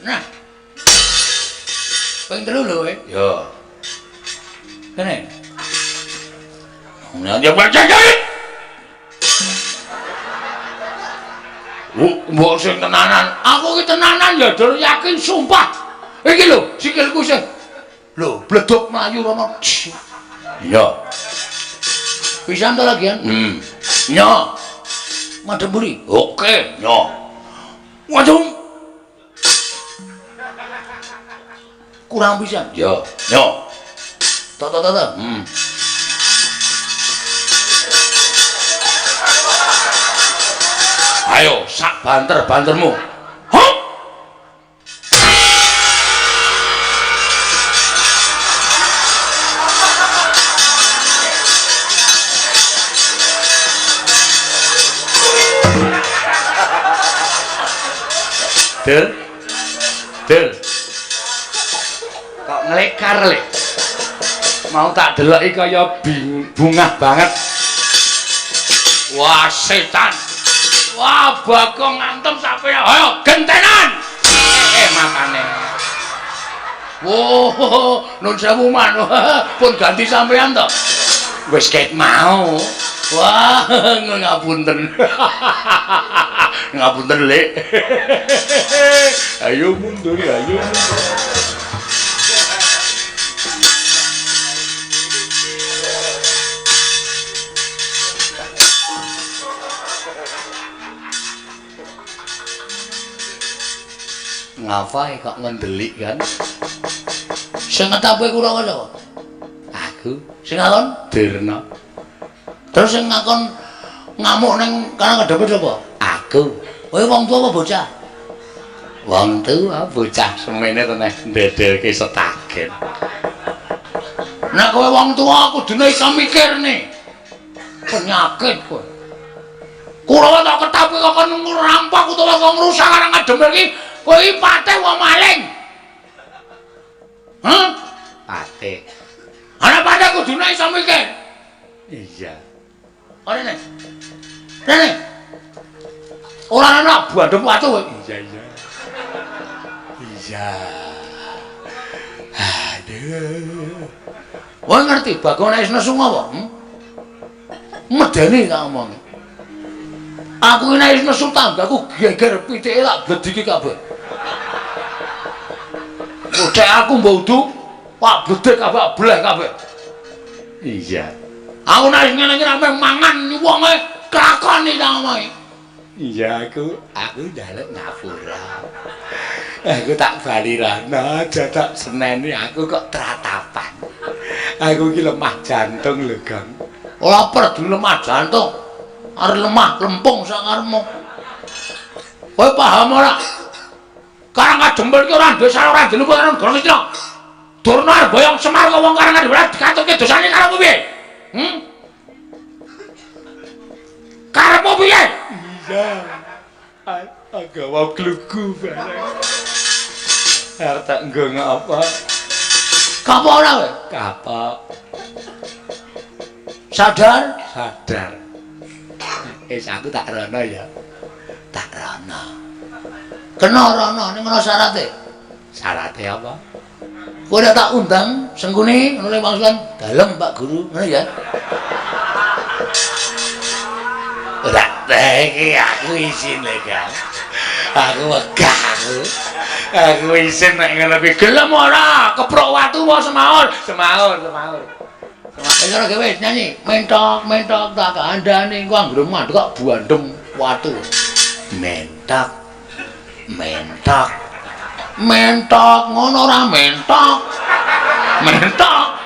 Nah. Ping 3 lho kowe. Ya. Kene. Nah, dia baca jahit. Mbok sing tenanan. Aku ki tenanan ya, Dur, yakin sumpah. Iki lho, sikilku sing lho, bleduk mlayu rono. Iya. Pisan to lagian? Nyo. Madhep mburi. Oke, nyo. Waduh. Kurang pisan. Ya, nyo. To to to to. Ayo, sak banter-bantermu. Hop. Del. Del. Kok nglekar le? Mau tak deloki kaya bungah banget. Wah, setan. Wah, Bagong ngantem sampe. Ayo gentenan. Makane. Woh, nun sewu man. Pun ganti sampean to. Wis ket mau. Wah, ngapunten. Ngapunten, Lek. Ayo mundur, ayo mundur. Ngapae kok ngendelik kan? Sing ngetape kula sapa? Aku. Sing ngakon Dirna. Terus sing ngakon ngamuk ning Karang Kadempit sapa? Aku. Kowe wong tuwa apa bocah? Wong tuwa, bocah semene to neh ndedelke setagen. Nek kowe wong tuwa kudune iso mikir nih. Penyakit kowe. Kurawa tak ketapi kok kon ngrampok utawa kok ngrusak Karang Kadempit iki. Kowe iki patih wong maling. Hah? Patih. Ana patih kudune iso mikir. Iya. Rene. Rene. Ora ana bandhem watu kowe. Iya, iya. Iya. Aduh. Kowe ngerti Bagong nek nesu apa? Medeni tak omongi. Aku iki nek nesu tanggaku geger pitike tak blediki kabeh. Cek aku mbok udu, pak bledek kabeh, bleh kabeh. Iya. Aku nek ngene iki rame mangan wonge kelakoni tak omongi. Iya, aku njaluk ngapura. Aku tak bali rono, aja tak seneni aku kok tratapan. Aku iki lemah jantung lho, Gong. Ora perlu lemah jantung. Arep lemah lempung sak karepmu. Kowe paham ora? Karang Kadempit iki ora duwe salah, ora duwe luput karo negara Ngastina. Durna arep boyong Semar kok wong Karang Kadempit dikaturke dosane karepmu piye? Karepmu piye? Iya. Agawa glugu bareng. Arep tak nggo ngapa? Kapok ora kowe? Kapok. Sadar? Sadar. Wis aku tak rono ya. Tak rono. Kena rono ning ana syarate. Syarate apa? Kowe nek tak undang Sengkuni ngono le wangsulan dalem Pak Guru, ngono ya. Ora iki aku isin lho, Kang. Aku wegah aku. Aku isin nek ngono kuwi. Gelem ora? Keprok watu apa semaur? Semaur, semaur. Wis ora gawe nyanyi. Mentok, mentok tak kandhani engko anggere mandek kok buandem watu. Mentok. Mentok. Mentok ngono ora mentok. Mentok.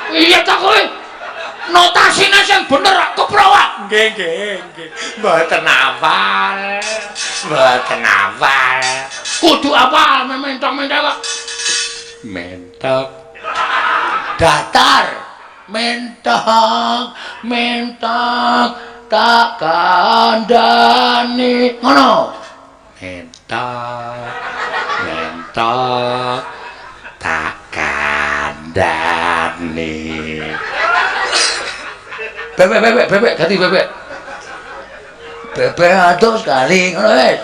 Iya ta kowe? Notasine sing bener keprok. Nggih, nggih, nggih. Mboten hafal. Mboten hafal. Kudu hafal mentok-mentok kok. Mentok. Datar. Mentok, mentok tak kandhani. Ngono. Mentok. Mentok tak kandhani. Bebek, bebek, bebek, ganti bebek. Bebek aduh sekali, ngono wis.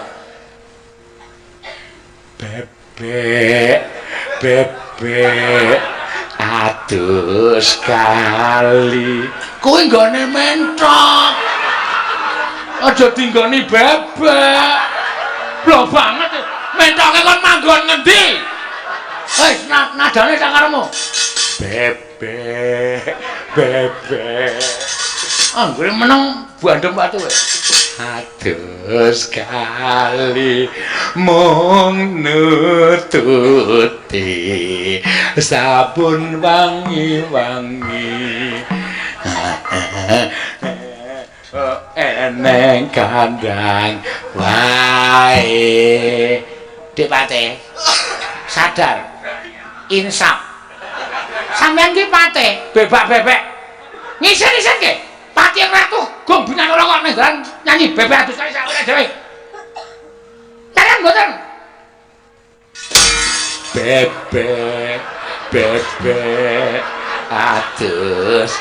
Bebek, bebek aduh sekali. Kuwi nggone mentok. Aja dinggoni bebek. Lho banget. Mentoke kon manggon ngendi? Wis, nadane sak karepmu. Bebek, bebek. Anggere meneng bandem watu kowe. Aduh sekali mung nututi sabun wangi-wangi. Eneng kandang wae. Dik Pate, sadar, insaf. Sampeyan ki Pate, bebak-bebek. Ngisin-isin ki. Pati yang ratu, gong binanara kok ning dalan nyanyi bebek adus kali sak dhewe. Kalian mboten? Bebek, bebek adus.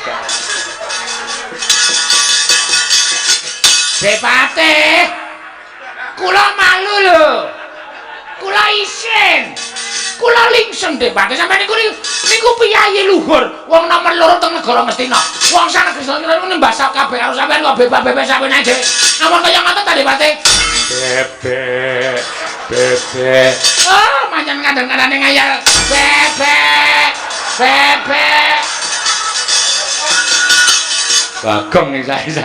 Depate, kula malu lho. Kula isin. Kula lingsem Depate. Sampeyan niku niku piyayi luhur, wong nomor loro teng negara Ngastina. Wong sak negara niku nembah sak kabeh karo sampeyan kok bebak-bebek sampeyan dhewe. Ampun kaya ngoten ta Depate? Bebek, bebek. Oh, pancen kandhan-kandhane ngayal. Bebek, bebek. Bagong isa-isa.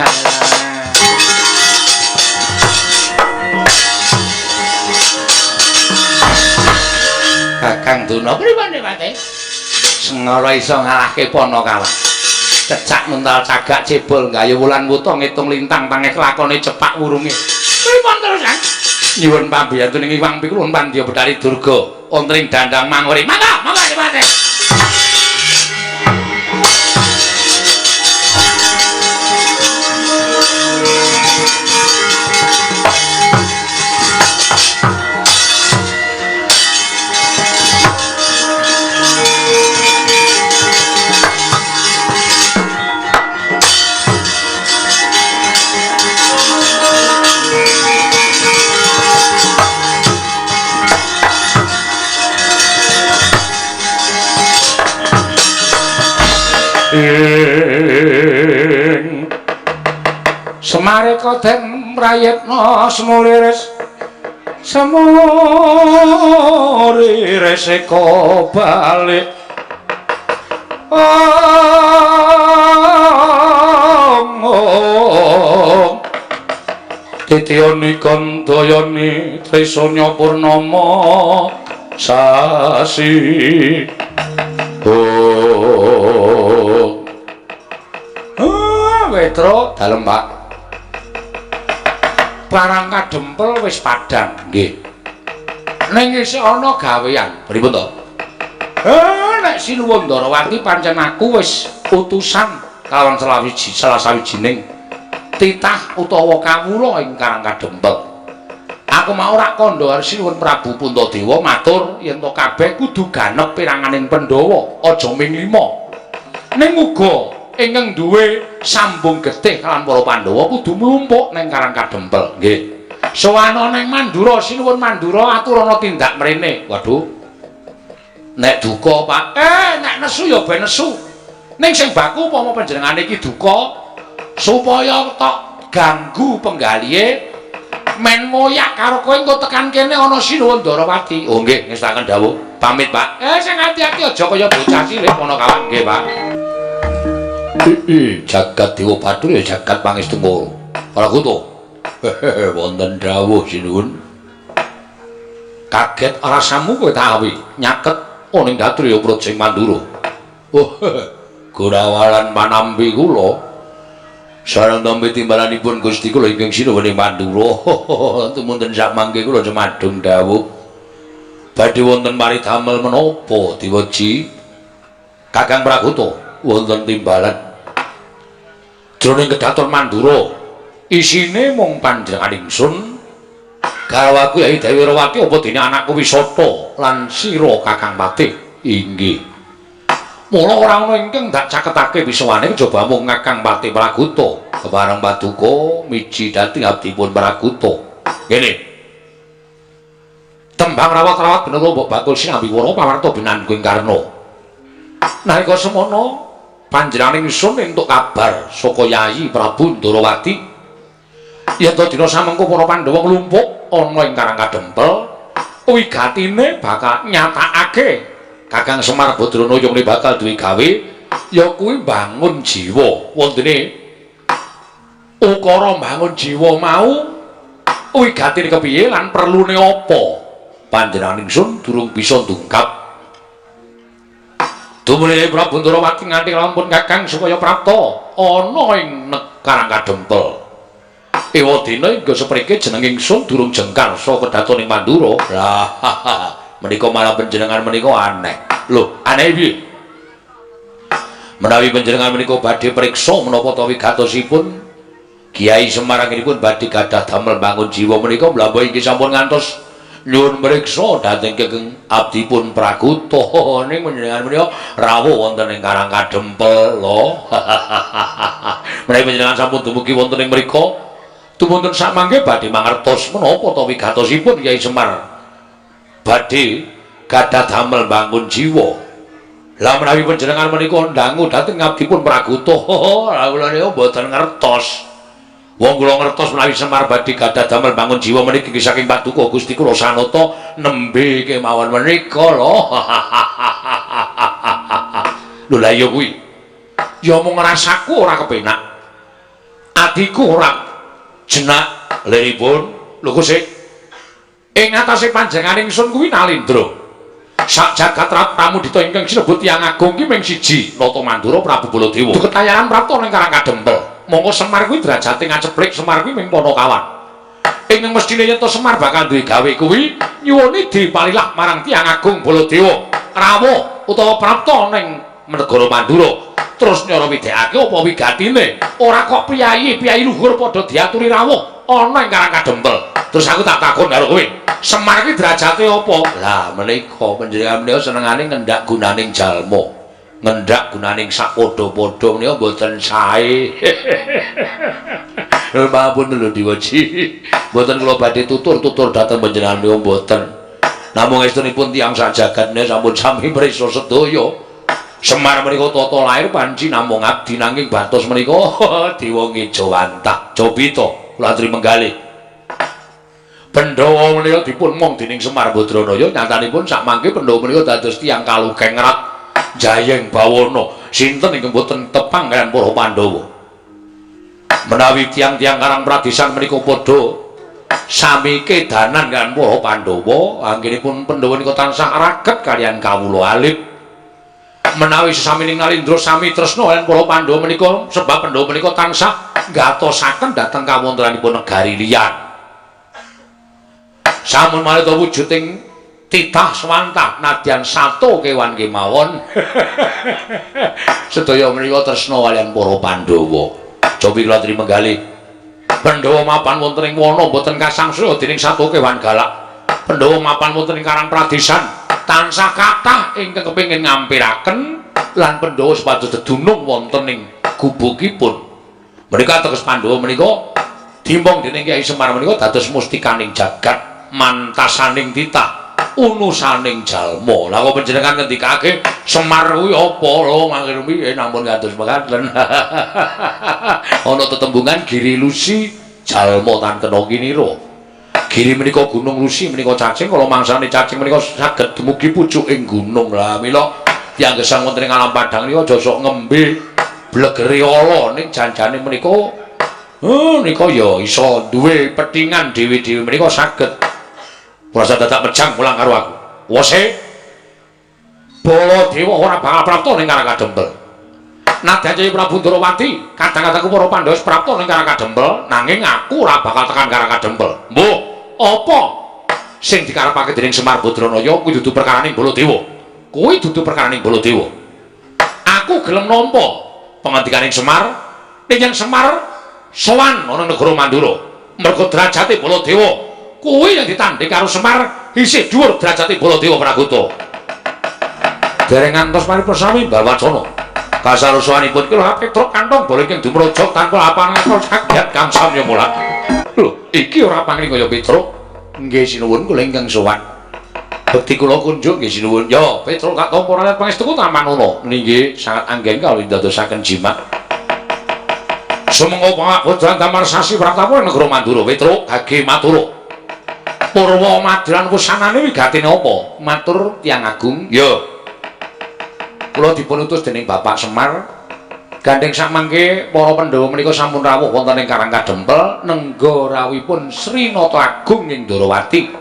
Kakang Duna pripun Depate? Sengara iso ngalahke Panakawan. Cecak nuntal cagak cebol gayu wulan wuta ngitung lintang pangeh lakone cepak wurunge. Pripun terusan? Nyuwun pambiyantu ning Iwang Pikulun Pandya Betari Durga wonten ing dandang Mangori. Mangga, mangga Depate. Semareka den prayitna semuliris semuliris eka balik ong titiyani kandayani trisanya purnama sasi. Oh, Petro dalem Pak. Parang kadempel wis padhang nggih. Ning isih ana gawean. Pripun to? Nek Sinuwun Ndarawati pancen aku wis utusan kalawan salah sawijining titah utawa kawula ing Karang Kadempel. Aku mau rak kandha karo Sinuwun Prabu Puntadewa matur yen to kabeh kudu ganep piranganing Pandhawa, aja ming lima. Ning uga ingkang duwe sambung getih kalawan para Pandhawa kudu mlumpuk ning Karang Kadempel. Nggih. Sowana ning Mandura, Sinuwun Mandura aturana tindak mrene. Waduh. Nek duka, Pak. Nek nesu ya ben nesu. Ning sing baku upama panjenengane iki duka supaya tok ganggu penggalihe men ngoyak karo kowe engko tekan kene ana Sinuwun Ndarawati. Oh nggih, ngestaken dawuh. Pamit, Pak. Sing ati-ati aja kaya bocah cilik Panakawan. Nggih, Pak. Jagat Dewa Bathara ya jagat pangestu Ngoro. Prakuta. Wonten dawuh sinuwun. Kaget rasamu kowe tawi nyaket ning Datriya Prajing Mandura. Oh, gorawalan panampi kula. Sareng tampi timbalanipun Gusti kula ingkang sinuwun ing Mandura. Tumunten sak mangke kula cumadung dawuh. Badhe wonten paridamel menapa Dewaji? Kakang Pragoto wonten timbalan. Jroning kedaton Mandura isine mung panjenengan ingsun garwaku Yai Dewi Rawati apa dene anakku Wisata lan sira Kakang Patih. Inggih. Mula ora ana ingkang dak caketake pisawane kejaba mung Kakang Patih Pragoto. Kepareng paduka miji dhateng abdipun Pragoto. Ngene. Tembang rawat-rawat bener mbok bakul sinambi wara pawarta binanggung Karna. Nalika semono panjenengan ingsun entuk kabar saka Yayi Prabu Ndorowati yen to dina samengko para Pandhawa nglumpuk ana ing Karang Kadempel wigatine bakal nyatakake Kakang Semar Badranaya ngene bakal duwe gawe ya kuwi mbangun jiwa. Wontene ukara mbangun jiwa mau wigatine kepiye lan perlune apa? Panjenengan ingsun durung bisa ndungkap. Tumune Prabu Ndorowati nganti lampun Kakang supaya prapta ana ing Karang Kadempel. Ewadene hingga seprike jeneng ingsun durung jengkar saka kedaton ing Mandura. Lah, menika malah panjenengan menika aneh. Lho, aneh piye? Menawi panjenengan menika badhe priksa menapa ta wigatosipun Kiai Semar anggenipun badhe gadah damel bangun jiwa menika mlamba inggih sampun ngantos nyuwun mriksa dhateng kekeng abdipun Pragoto. Ning panjenengan menika rawuh wonten ing Karang Kadempel lho. Menawi panjenengan sampun dumugi wonten ing mriku tumunten samangke badhe mangertos menapa ta wigatosipun Kyai Semar badhe gadah damel bangun jiwa. Lah menawi panjenengan menika ndangu dhateng abdipun Pragoto, lha kula niku mboten ngertos. Wong kula ngertos menawi Semar badhe gadah damel bangun jiwa meniki nggih saking paduka Gusti kula Sanata nembe kemawon menika lho. Lho lah iya kuwi. Ya mung rasaku ora kepenak. Atiku ora jenak liripun. Lho kok sik ing atase panjenengan ingsun kuwi Nalindra. Sak jagat pramudita ingkang sinebut tiyang agung ki ming siji, Nata Mandura Prabu Baladewa. Ketayan prapta ning Karang Kadempel. Mongko Semar kuwi derajate ngaceplik, Semar kuwi ming panakawan. Ing mesthine yen to Semar bakal duwe gawe kuwi nyuwuni dipalilah marang tiyang agung Baladewa. Rawuh utawa prapta ning negara Mandura. Terus nyara widekake apa wigatine? Ora kok priyayi-priyayi luhur padha diaturi rawuh ana ing Karang Kadempel. Terus aku tak takon karo kowe, Semar kuwi derajate apa? Lah menika panjenengan menika senengane ngendak gunaning jalma. Ngendak gunaning sak padha-padha menika mboten sae. Lho mampun lho Dewaji. Mboten kula badhe tutur-tutur dhateng panjenengan menika mboten. Namung estunipun tiyang sak jagat menika sampun sami prisa sedaya. Semar menika tata lair panci namung abdi nanging batos menika dewa ngejawantah. Jobita kula aturi menggalih. Pandhawa menika dipun mong dening Semar Badranaya nyatanipun sakmangke Pandhawa menika dados tiyang kalukengrat jayeng bawana. Sinten ingkang boten tepang kaliyan para Pandhawa? Menawi tiyang-tiyang Karang Pradesan menika padha sami kedanan kaliyan para Pandhawa, anggenipun Pandhawa menika tansah raket kaliyan kawula alit. Menawi sesamining Nalindra sami tresna kaliyan para Pandhawa menika sebab Pandhawa menika tansah gatosaken dhateng kawontenanipun negari liyan. Sampun malih wujuding titah swantah nadyan sato kewan kemawon. Sedaya menika tresna kaliyan para Pandhawa. Cobi kula aturi menggalih. Pandhawa mapan wonten ing wana boten kasangsaya dening sato kewan galak. Pandhawa mapan wonten ing Karang Pradesan tansah kathah ingkang kepengin ngampiraken lan Pandhawa supados dedunung wonten ing gubukipun. Menika teges Pandhawa menika dimong dening Kyai Semar menika dados mustikaning jagat mantasaning titah unusaning jalma. Lah kok panjenengan ngendikake Semar kuwi apa lho mangke piye namun kados mekaten. Ana tetembungan Giri Lusi jalma tan kena kinira. Giri menika gunung, Lusi menika cacing, kala mangsane cacing menika saged dumugi pucuking gunung. Lah mila tiyang gesang wonten ing alam padhang nika aja sok ngembe blegere ala ning janjane menika nika ya iso duwe petingan dhewe-dhewe menika saged. Ora dadak mejang mulang karo aku. Wose Baladewa ora bakal prapta ning Karang Kadempel. Nadyan Jaya Prabu Ndrawati, kadang-kadang para Pandhawa wis prapta ning Karang Kadempel, nanging aku ora bakal tekan Karang Kadempel. Mbuh, apa sing dikarepake dening Semar Badranaya kuwi dudu perkaraning Baladewa. Kuwi dudu perkaraning Baladewa. Aku gelem nampa pangandikaning Semar, ning yen Semar sowan ana negara Mandura, mergo derajate Baladewa kuwi yang ditandhing karo Semar isih dhuwur derajate Baladewa Pragoto. Dereng ngantos paripersami Bawacana. Kasarusanipun kula Petruk kantong bala ingkang dumraja tanpa apan kaget kang samya mulat. Lho, iki ora pangling kaya Petruk. Nggih sinuwun kula ingkang sowan. Bekti kula kunjuk nggih sinuwun. Ya, Petruk tak tampa rakyat pangestuku tamanono. Nggih, sangat anggen kawula ndadosaken jimat. Sumangga pangabodhan damar sasi pratawa negara Mandura. Petruk gage matura. Purwa madran wusanane wigatine apa? Matur tiyang agung. Ya. Kula dipun utus dening Bapak Semar. Gandheng samangke para Pandhawa menika sampun rawuh wonten ing Karang Kadempel nengga rawuhipun Sri Nata Agung ing Ndrawati.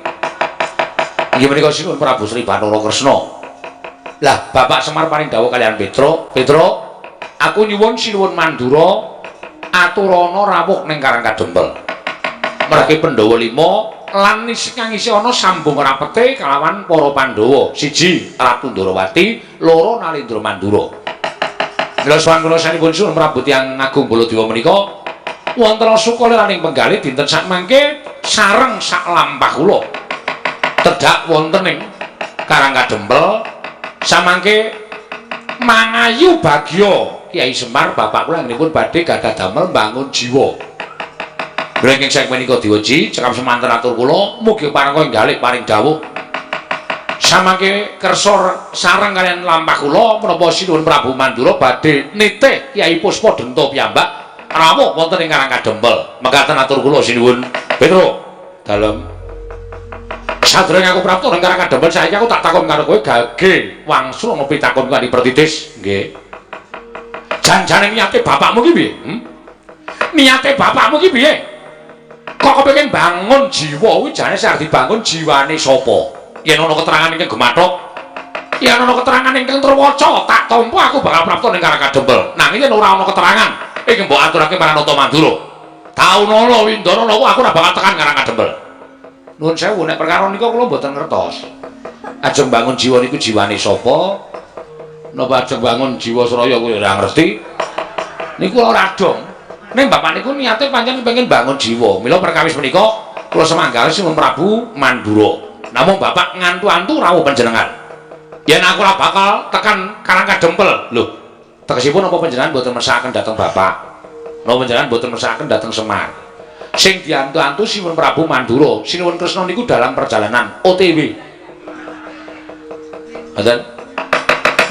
Inggih menika Sinuwun Prabu Sri Bathara Kresna. Lah Bapak Semar paring dawuh kaliyan Petruk, "Petruk, aku nyuwun Sinuwun Mandura aturana rawuh ning Karang Kadempel." Mergi Pandhawa 5 lan kang isih ana sambung rapete kalawan para Pandhawa. Siji Ratu Ndrawati, loro Nalendra Mandura. Mila sowan kula sanipun Sinuwun Prabu Tiyang Agung Baladewa menika wonten sukaliraning penggalih dinten sakmangke sareng sak lampah kula. Tedhak wonten ing Karang Kadempel samangke mangayu bagya Kyai Semar bapak kula anggenipun badhe gadah damel mbangun jiwa. Mrenging saking menika diweji cekap semanten atur kula mugi parengga enggalih paring dawuh. Samangke kersa sareng kaliyan lampah kula menapa Sinuwun Prabu Mandura badhe nitih Kyai Puspa Denta piyambak rawuh wonten ing Karang Kadempel. Mekaten atur kula sinuwun. Petruk, dalem. Sadurunge aku prapta ning Karang Kadempel saiki aku tak takon karo kowe gage wangsul ana pitakon kanthi pertitis. Nggih. Janjane niate bapakmu ki piye? Niate bapakmu ki piye? Kok kepengin bangun jiwa kuwi jane sing arep dibangun jiwane sapa? Yen ana keterangan ingkang gemathok, yen ana keterangan ingkang terwaca, tak tampa aku bakal prapta ning Karang Kadempel. Nanging yen ora ana keterangan ingkang mbok aturake marang Nata Mandura, taunana windana aku ora bakal tekan Karang Kadempel. Nuwun sewu nek perkara nika kula mboten ngertos. Ajeng bangun jiwa niku jiwane sapa? Napa ajeng bangun jiwa sraya kuwi ora ngerti. Niku ora dong. Ning bapak niku niate pancen pengen bangun jiwa. Mila perkawis menika kula semangga Sinuwun Prabu Mandura. Namung bapak ngantu-antu rawuh panjenengan. Yen aku ora bakal tekan Karang Kadempel. Lho, tegesipun apa panjenengan mboten mersakaken dhateng bapak? Napa panjenengan mboten mersakaken dhateng Semar? Sing diantu-antu Sinuwun Prabu Mandura, Sinuwun Kresna niku dalam perjalanan OTW. Ngoten.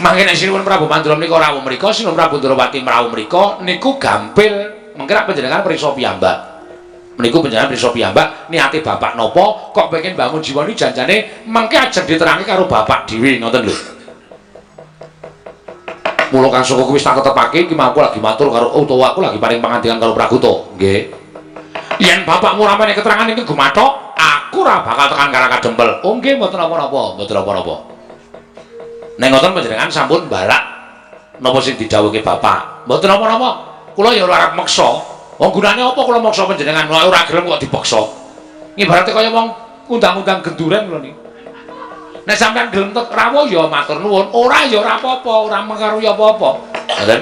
Mangke nek Sinuwun Prabu Mandura menika rawuh mriku, Sinuwun Prabu Ndrawati mrawuh mriku niku gampil mengke rak panjenengan prisa piyambak. Meniku panjenengan prisa piyambak niate bapak napa kok pengen bangun jiwa niki janjane mengke ajeng diterangke karo bapak dhewe ngoten lho. Mula Kang Saka kuwi wis tak tetepake iki mau aku lagi matur karo utawa aku lagi paring pangandikan karo Praguta. Nggih. Yen bapakmu ora menehi keterangan iki gumathok, aku ora bakal tekan Karang Kadempel. Oh nggih mboten napa-napa, mboten napa-napa. Nek ngoten panjenengan sampun balak napa sing didhawuhke bapak. Mboten napa-napa. Kula ya ora arep meksa. Wong gunane apa kula meksa panjenengan ora gelem kok dipeksa. Ibarate kaya wong undang-undang genduren kula niki. Nek sampean gelem tek rawuh ya matur nuwun, ora ya ora apa-apa, ora mengaruhi apa-apa. Ngoten.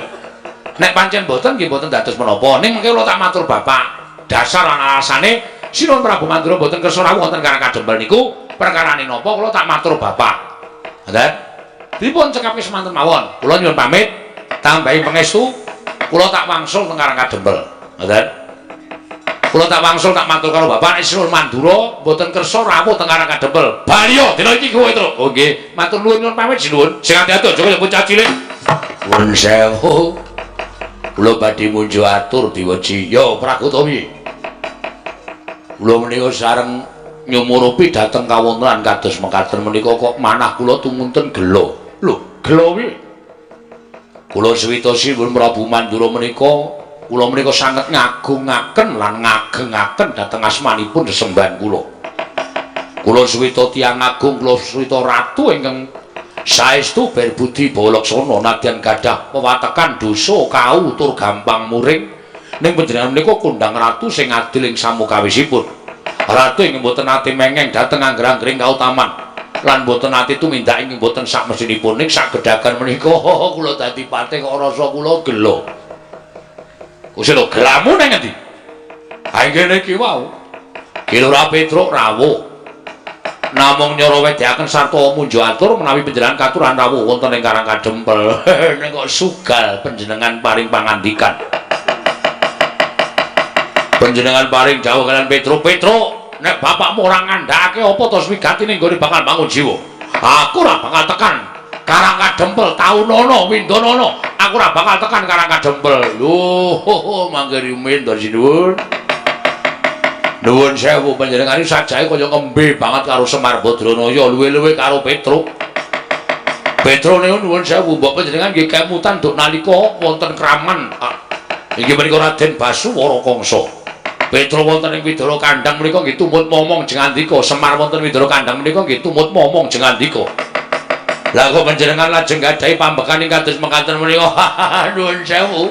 Nek pancen mboten nggih mboten dados menapa. Ning mengke kula tak matur bapak. Dasar lan alasane Sinuwun Prabu Mandura mboten kersa rawuh wonten Karang Kadempel niku perkarane napa kula tak matur bapak. Ngoten. Dipun cekapke semanten mawon. Kula nyuwun pamit, tambahi pangestu, kula tak wangsul teng Karang Kadempel. Ngoten. Kula tak wangsul tak matur karo bapak nek Sinuwun Mandura mboten kersa rawuh teng Karang Kadempel. Baliyo dina iki kowe, Truk. Oh nggih, matur nuwun nyuwun pamit sinuwun. Sing ati-ati aja kaya bocah cilik. Nuwun sewu. Kula badhe munjuk atur diweji. Ya Pragoto piye? Kula menika sareng nyumurupi dhateng kawontenan kados mekaten menika kok manah kula tumunten gela. Lho, gela piye? Kula suwita Sinuwun Prabu Mandura menika kula menika sanget ngagungaken lan ngagengaken dhateng asmanipun sesembahan kula. Kula suwita tiyang agung, kula suwita ratu ingkang Saestu berbudi bawa laksana nadyan gadah wewatekan dosa kau tur gampang muring ning panjenengan menika kondhang ratu sing adil ing samukawisipun. Ratu ing mboten nate mengeng dhateng angger-anggering kautaman lan mboten nate tumindak ing mboten sakmestinipun ning sagedhagan menika kula dadi patih kok rasa kula gelo. Kusila gelamu nang endi? Ha ngene iki wau. Ki Lurah Petruk rawuh. Namung nyara wedyaken sarta munjo atur menawi panjenengan katuran rawuh wonten ing Karang Kadempel. Ning kok sugal panjenengan paring pangandikan. Panjenengan paring dawuh kalian Petruk, Petruk, nek bapakmu ora ngandhakake apa to swigatine nggone bakal bangun jiwa. Aku ora bakal tekan Karang Kadempel taunono windonono. Aku ora bakal tekan Karang Kadempel. Lho, mangke rumiyin to sinuwun. Nuwun sewu panjenengan iki sajake kaya ngembe banget karo Semar Badranaya, luwe-luwe karo Petruk. Petruk niku nuwun sewu, mbok panjenengan nggih kemutan duk nalika wonten kraman. Inggih menika Raden Basuwara Kangsa. Petruk wonten ing Widara Kandhang menika nggih tumut momong jengandika, Semar wonten Widara Kandhang menika nggih tumut momong jengandika. Lah kok panjenengan lajeng gadhahi pambekan ing kados mekaten menika. Nuwun sewu.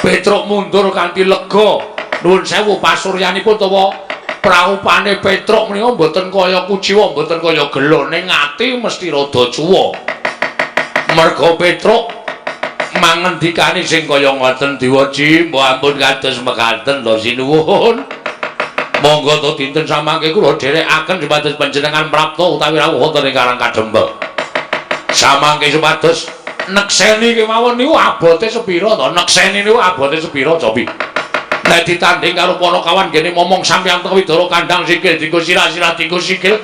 Petruk mundur kanthi lega. Nuwun sewu pasuryanipun utawa praupane Petruk menika mboten kaya kuciwa, mboten kaya gelo, ning ati mesti rada cuwa. Merga Petruk mangendikane sing kaya ngoten diwaji, mbok ampun kados mekaten to sinuwun. Monggo to dinten samangke kula dherekaken supados panjenengan prapta utawi rawuh wonten ing Karang Kadempel. Samangke supados nekseni kemawon niku abote sepira to? Nekseni niku abote sepira, Cobi? Nek ditanding karo Panakawan ngene momong sampeyan teng Widara Kandhang sikil dienggo sirah-sirah dienggo sikil.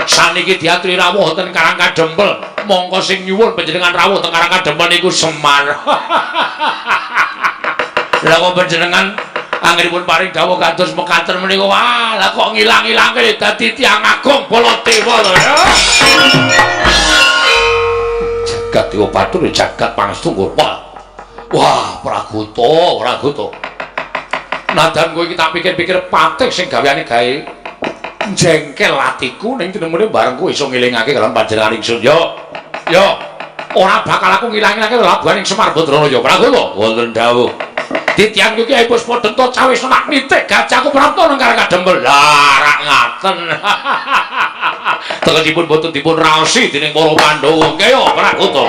Saniki diaturi rawuh wonten Karang Kadempel. Mongko sing nyuwun panjenengan rawuh teng Karang Kadempel niku Semar. Lah kok panjenengan anggenipun paring dawuh kados mekaten menika, wah lah kok ngilang-ilangke dadi tiyang agung Baladewa to ya. Jagat Dewa Bathara jagat pangestu. Wah. Wah, Pragoto, Pragoto. Nadan kowe iki tak pikir-pikir patih sing gaweane gawe jengkel atiku ning tinemune bareng kowe iso ngelingake karo panjenengan ingsun. Yo. Yo. Ora bakal aku ngilang-ilangke labuhan ing Semar Badranaya. Pragoto, wonten dawuh. Titiang iki ae Puspa Denta cawis nak nitik gajahku prapta nang Karang Kadempel. Lah rak ngaten. Tegesipun boten dipun raosi dening para Pandhawa. Kaya Pragoto.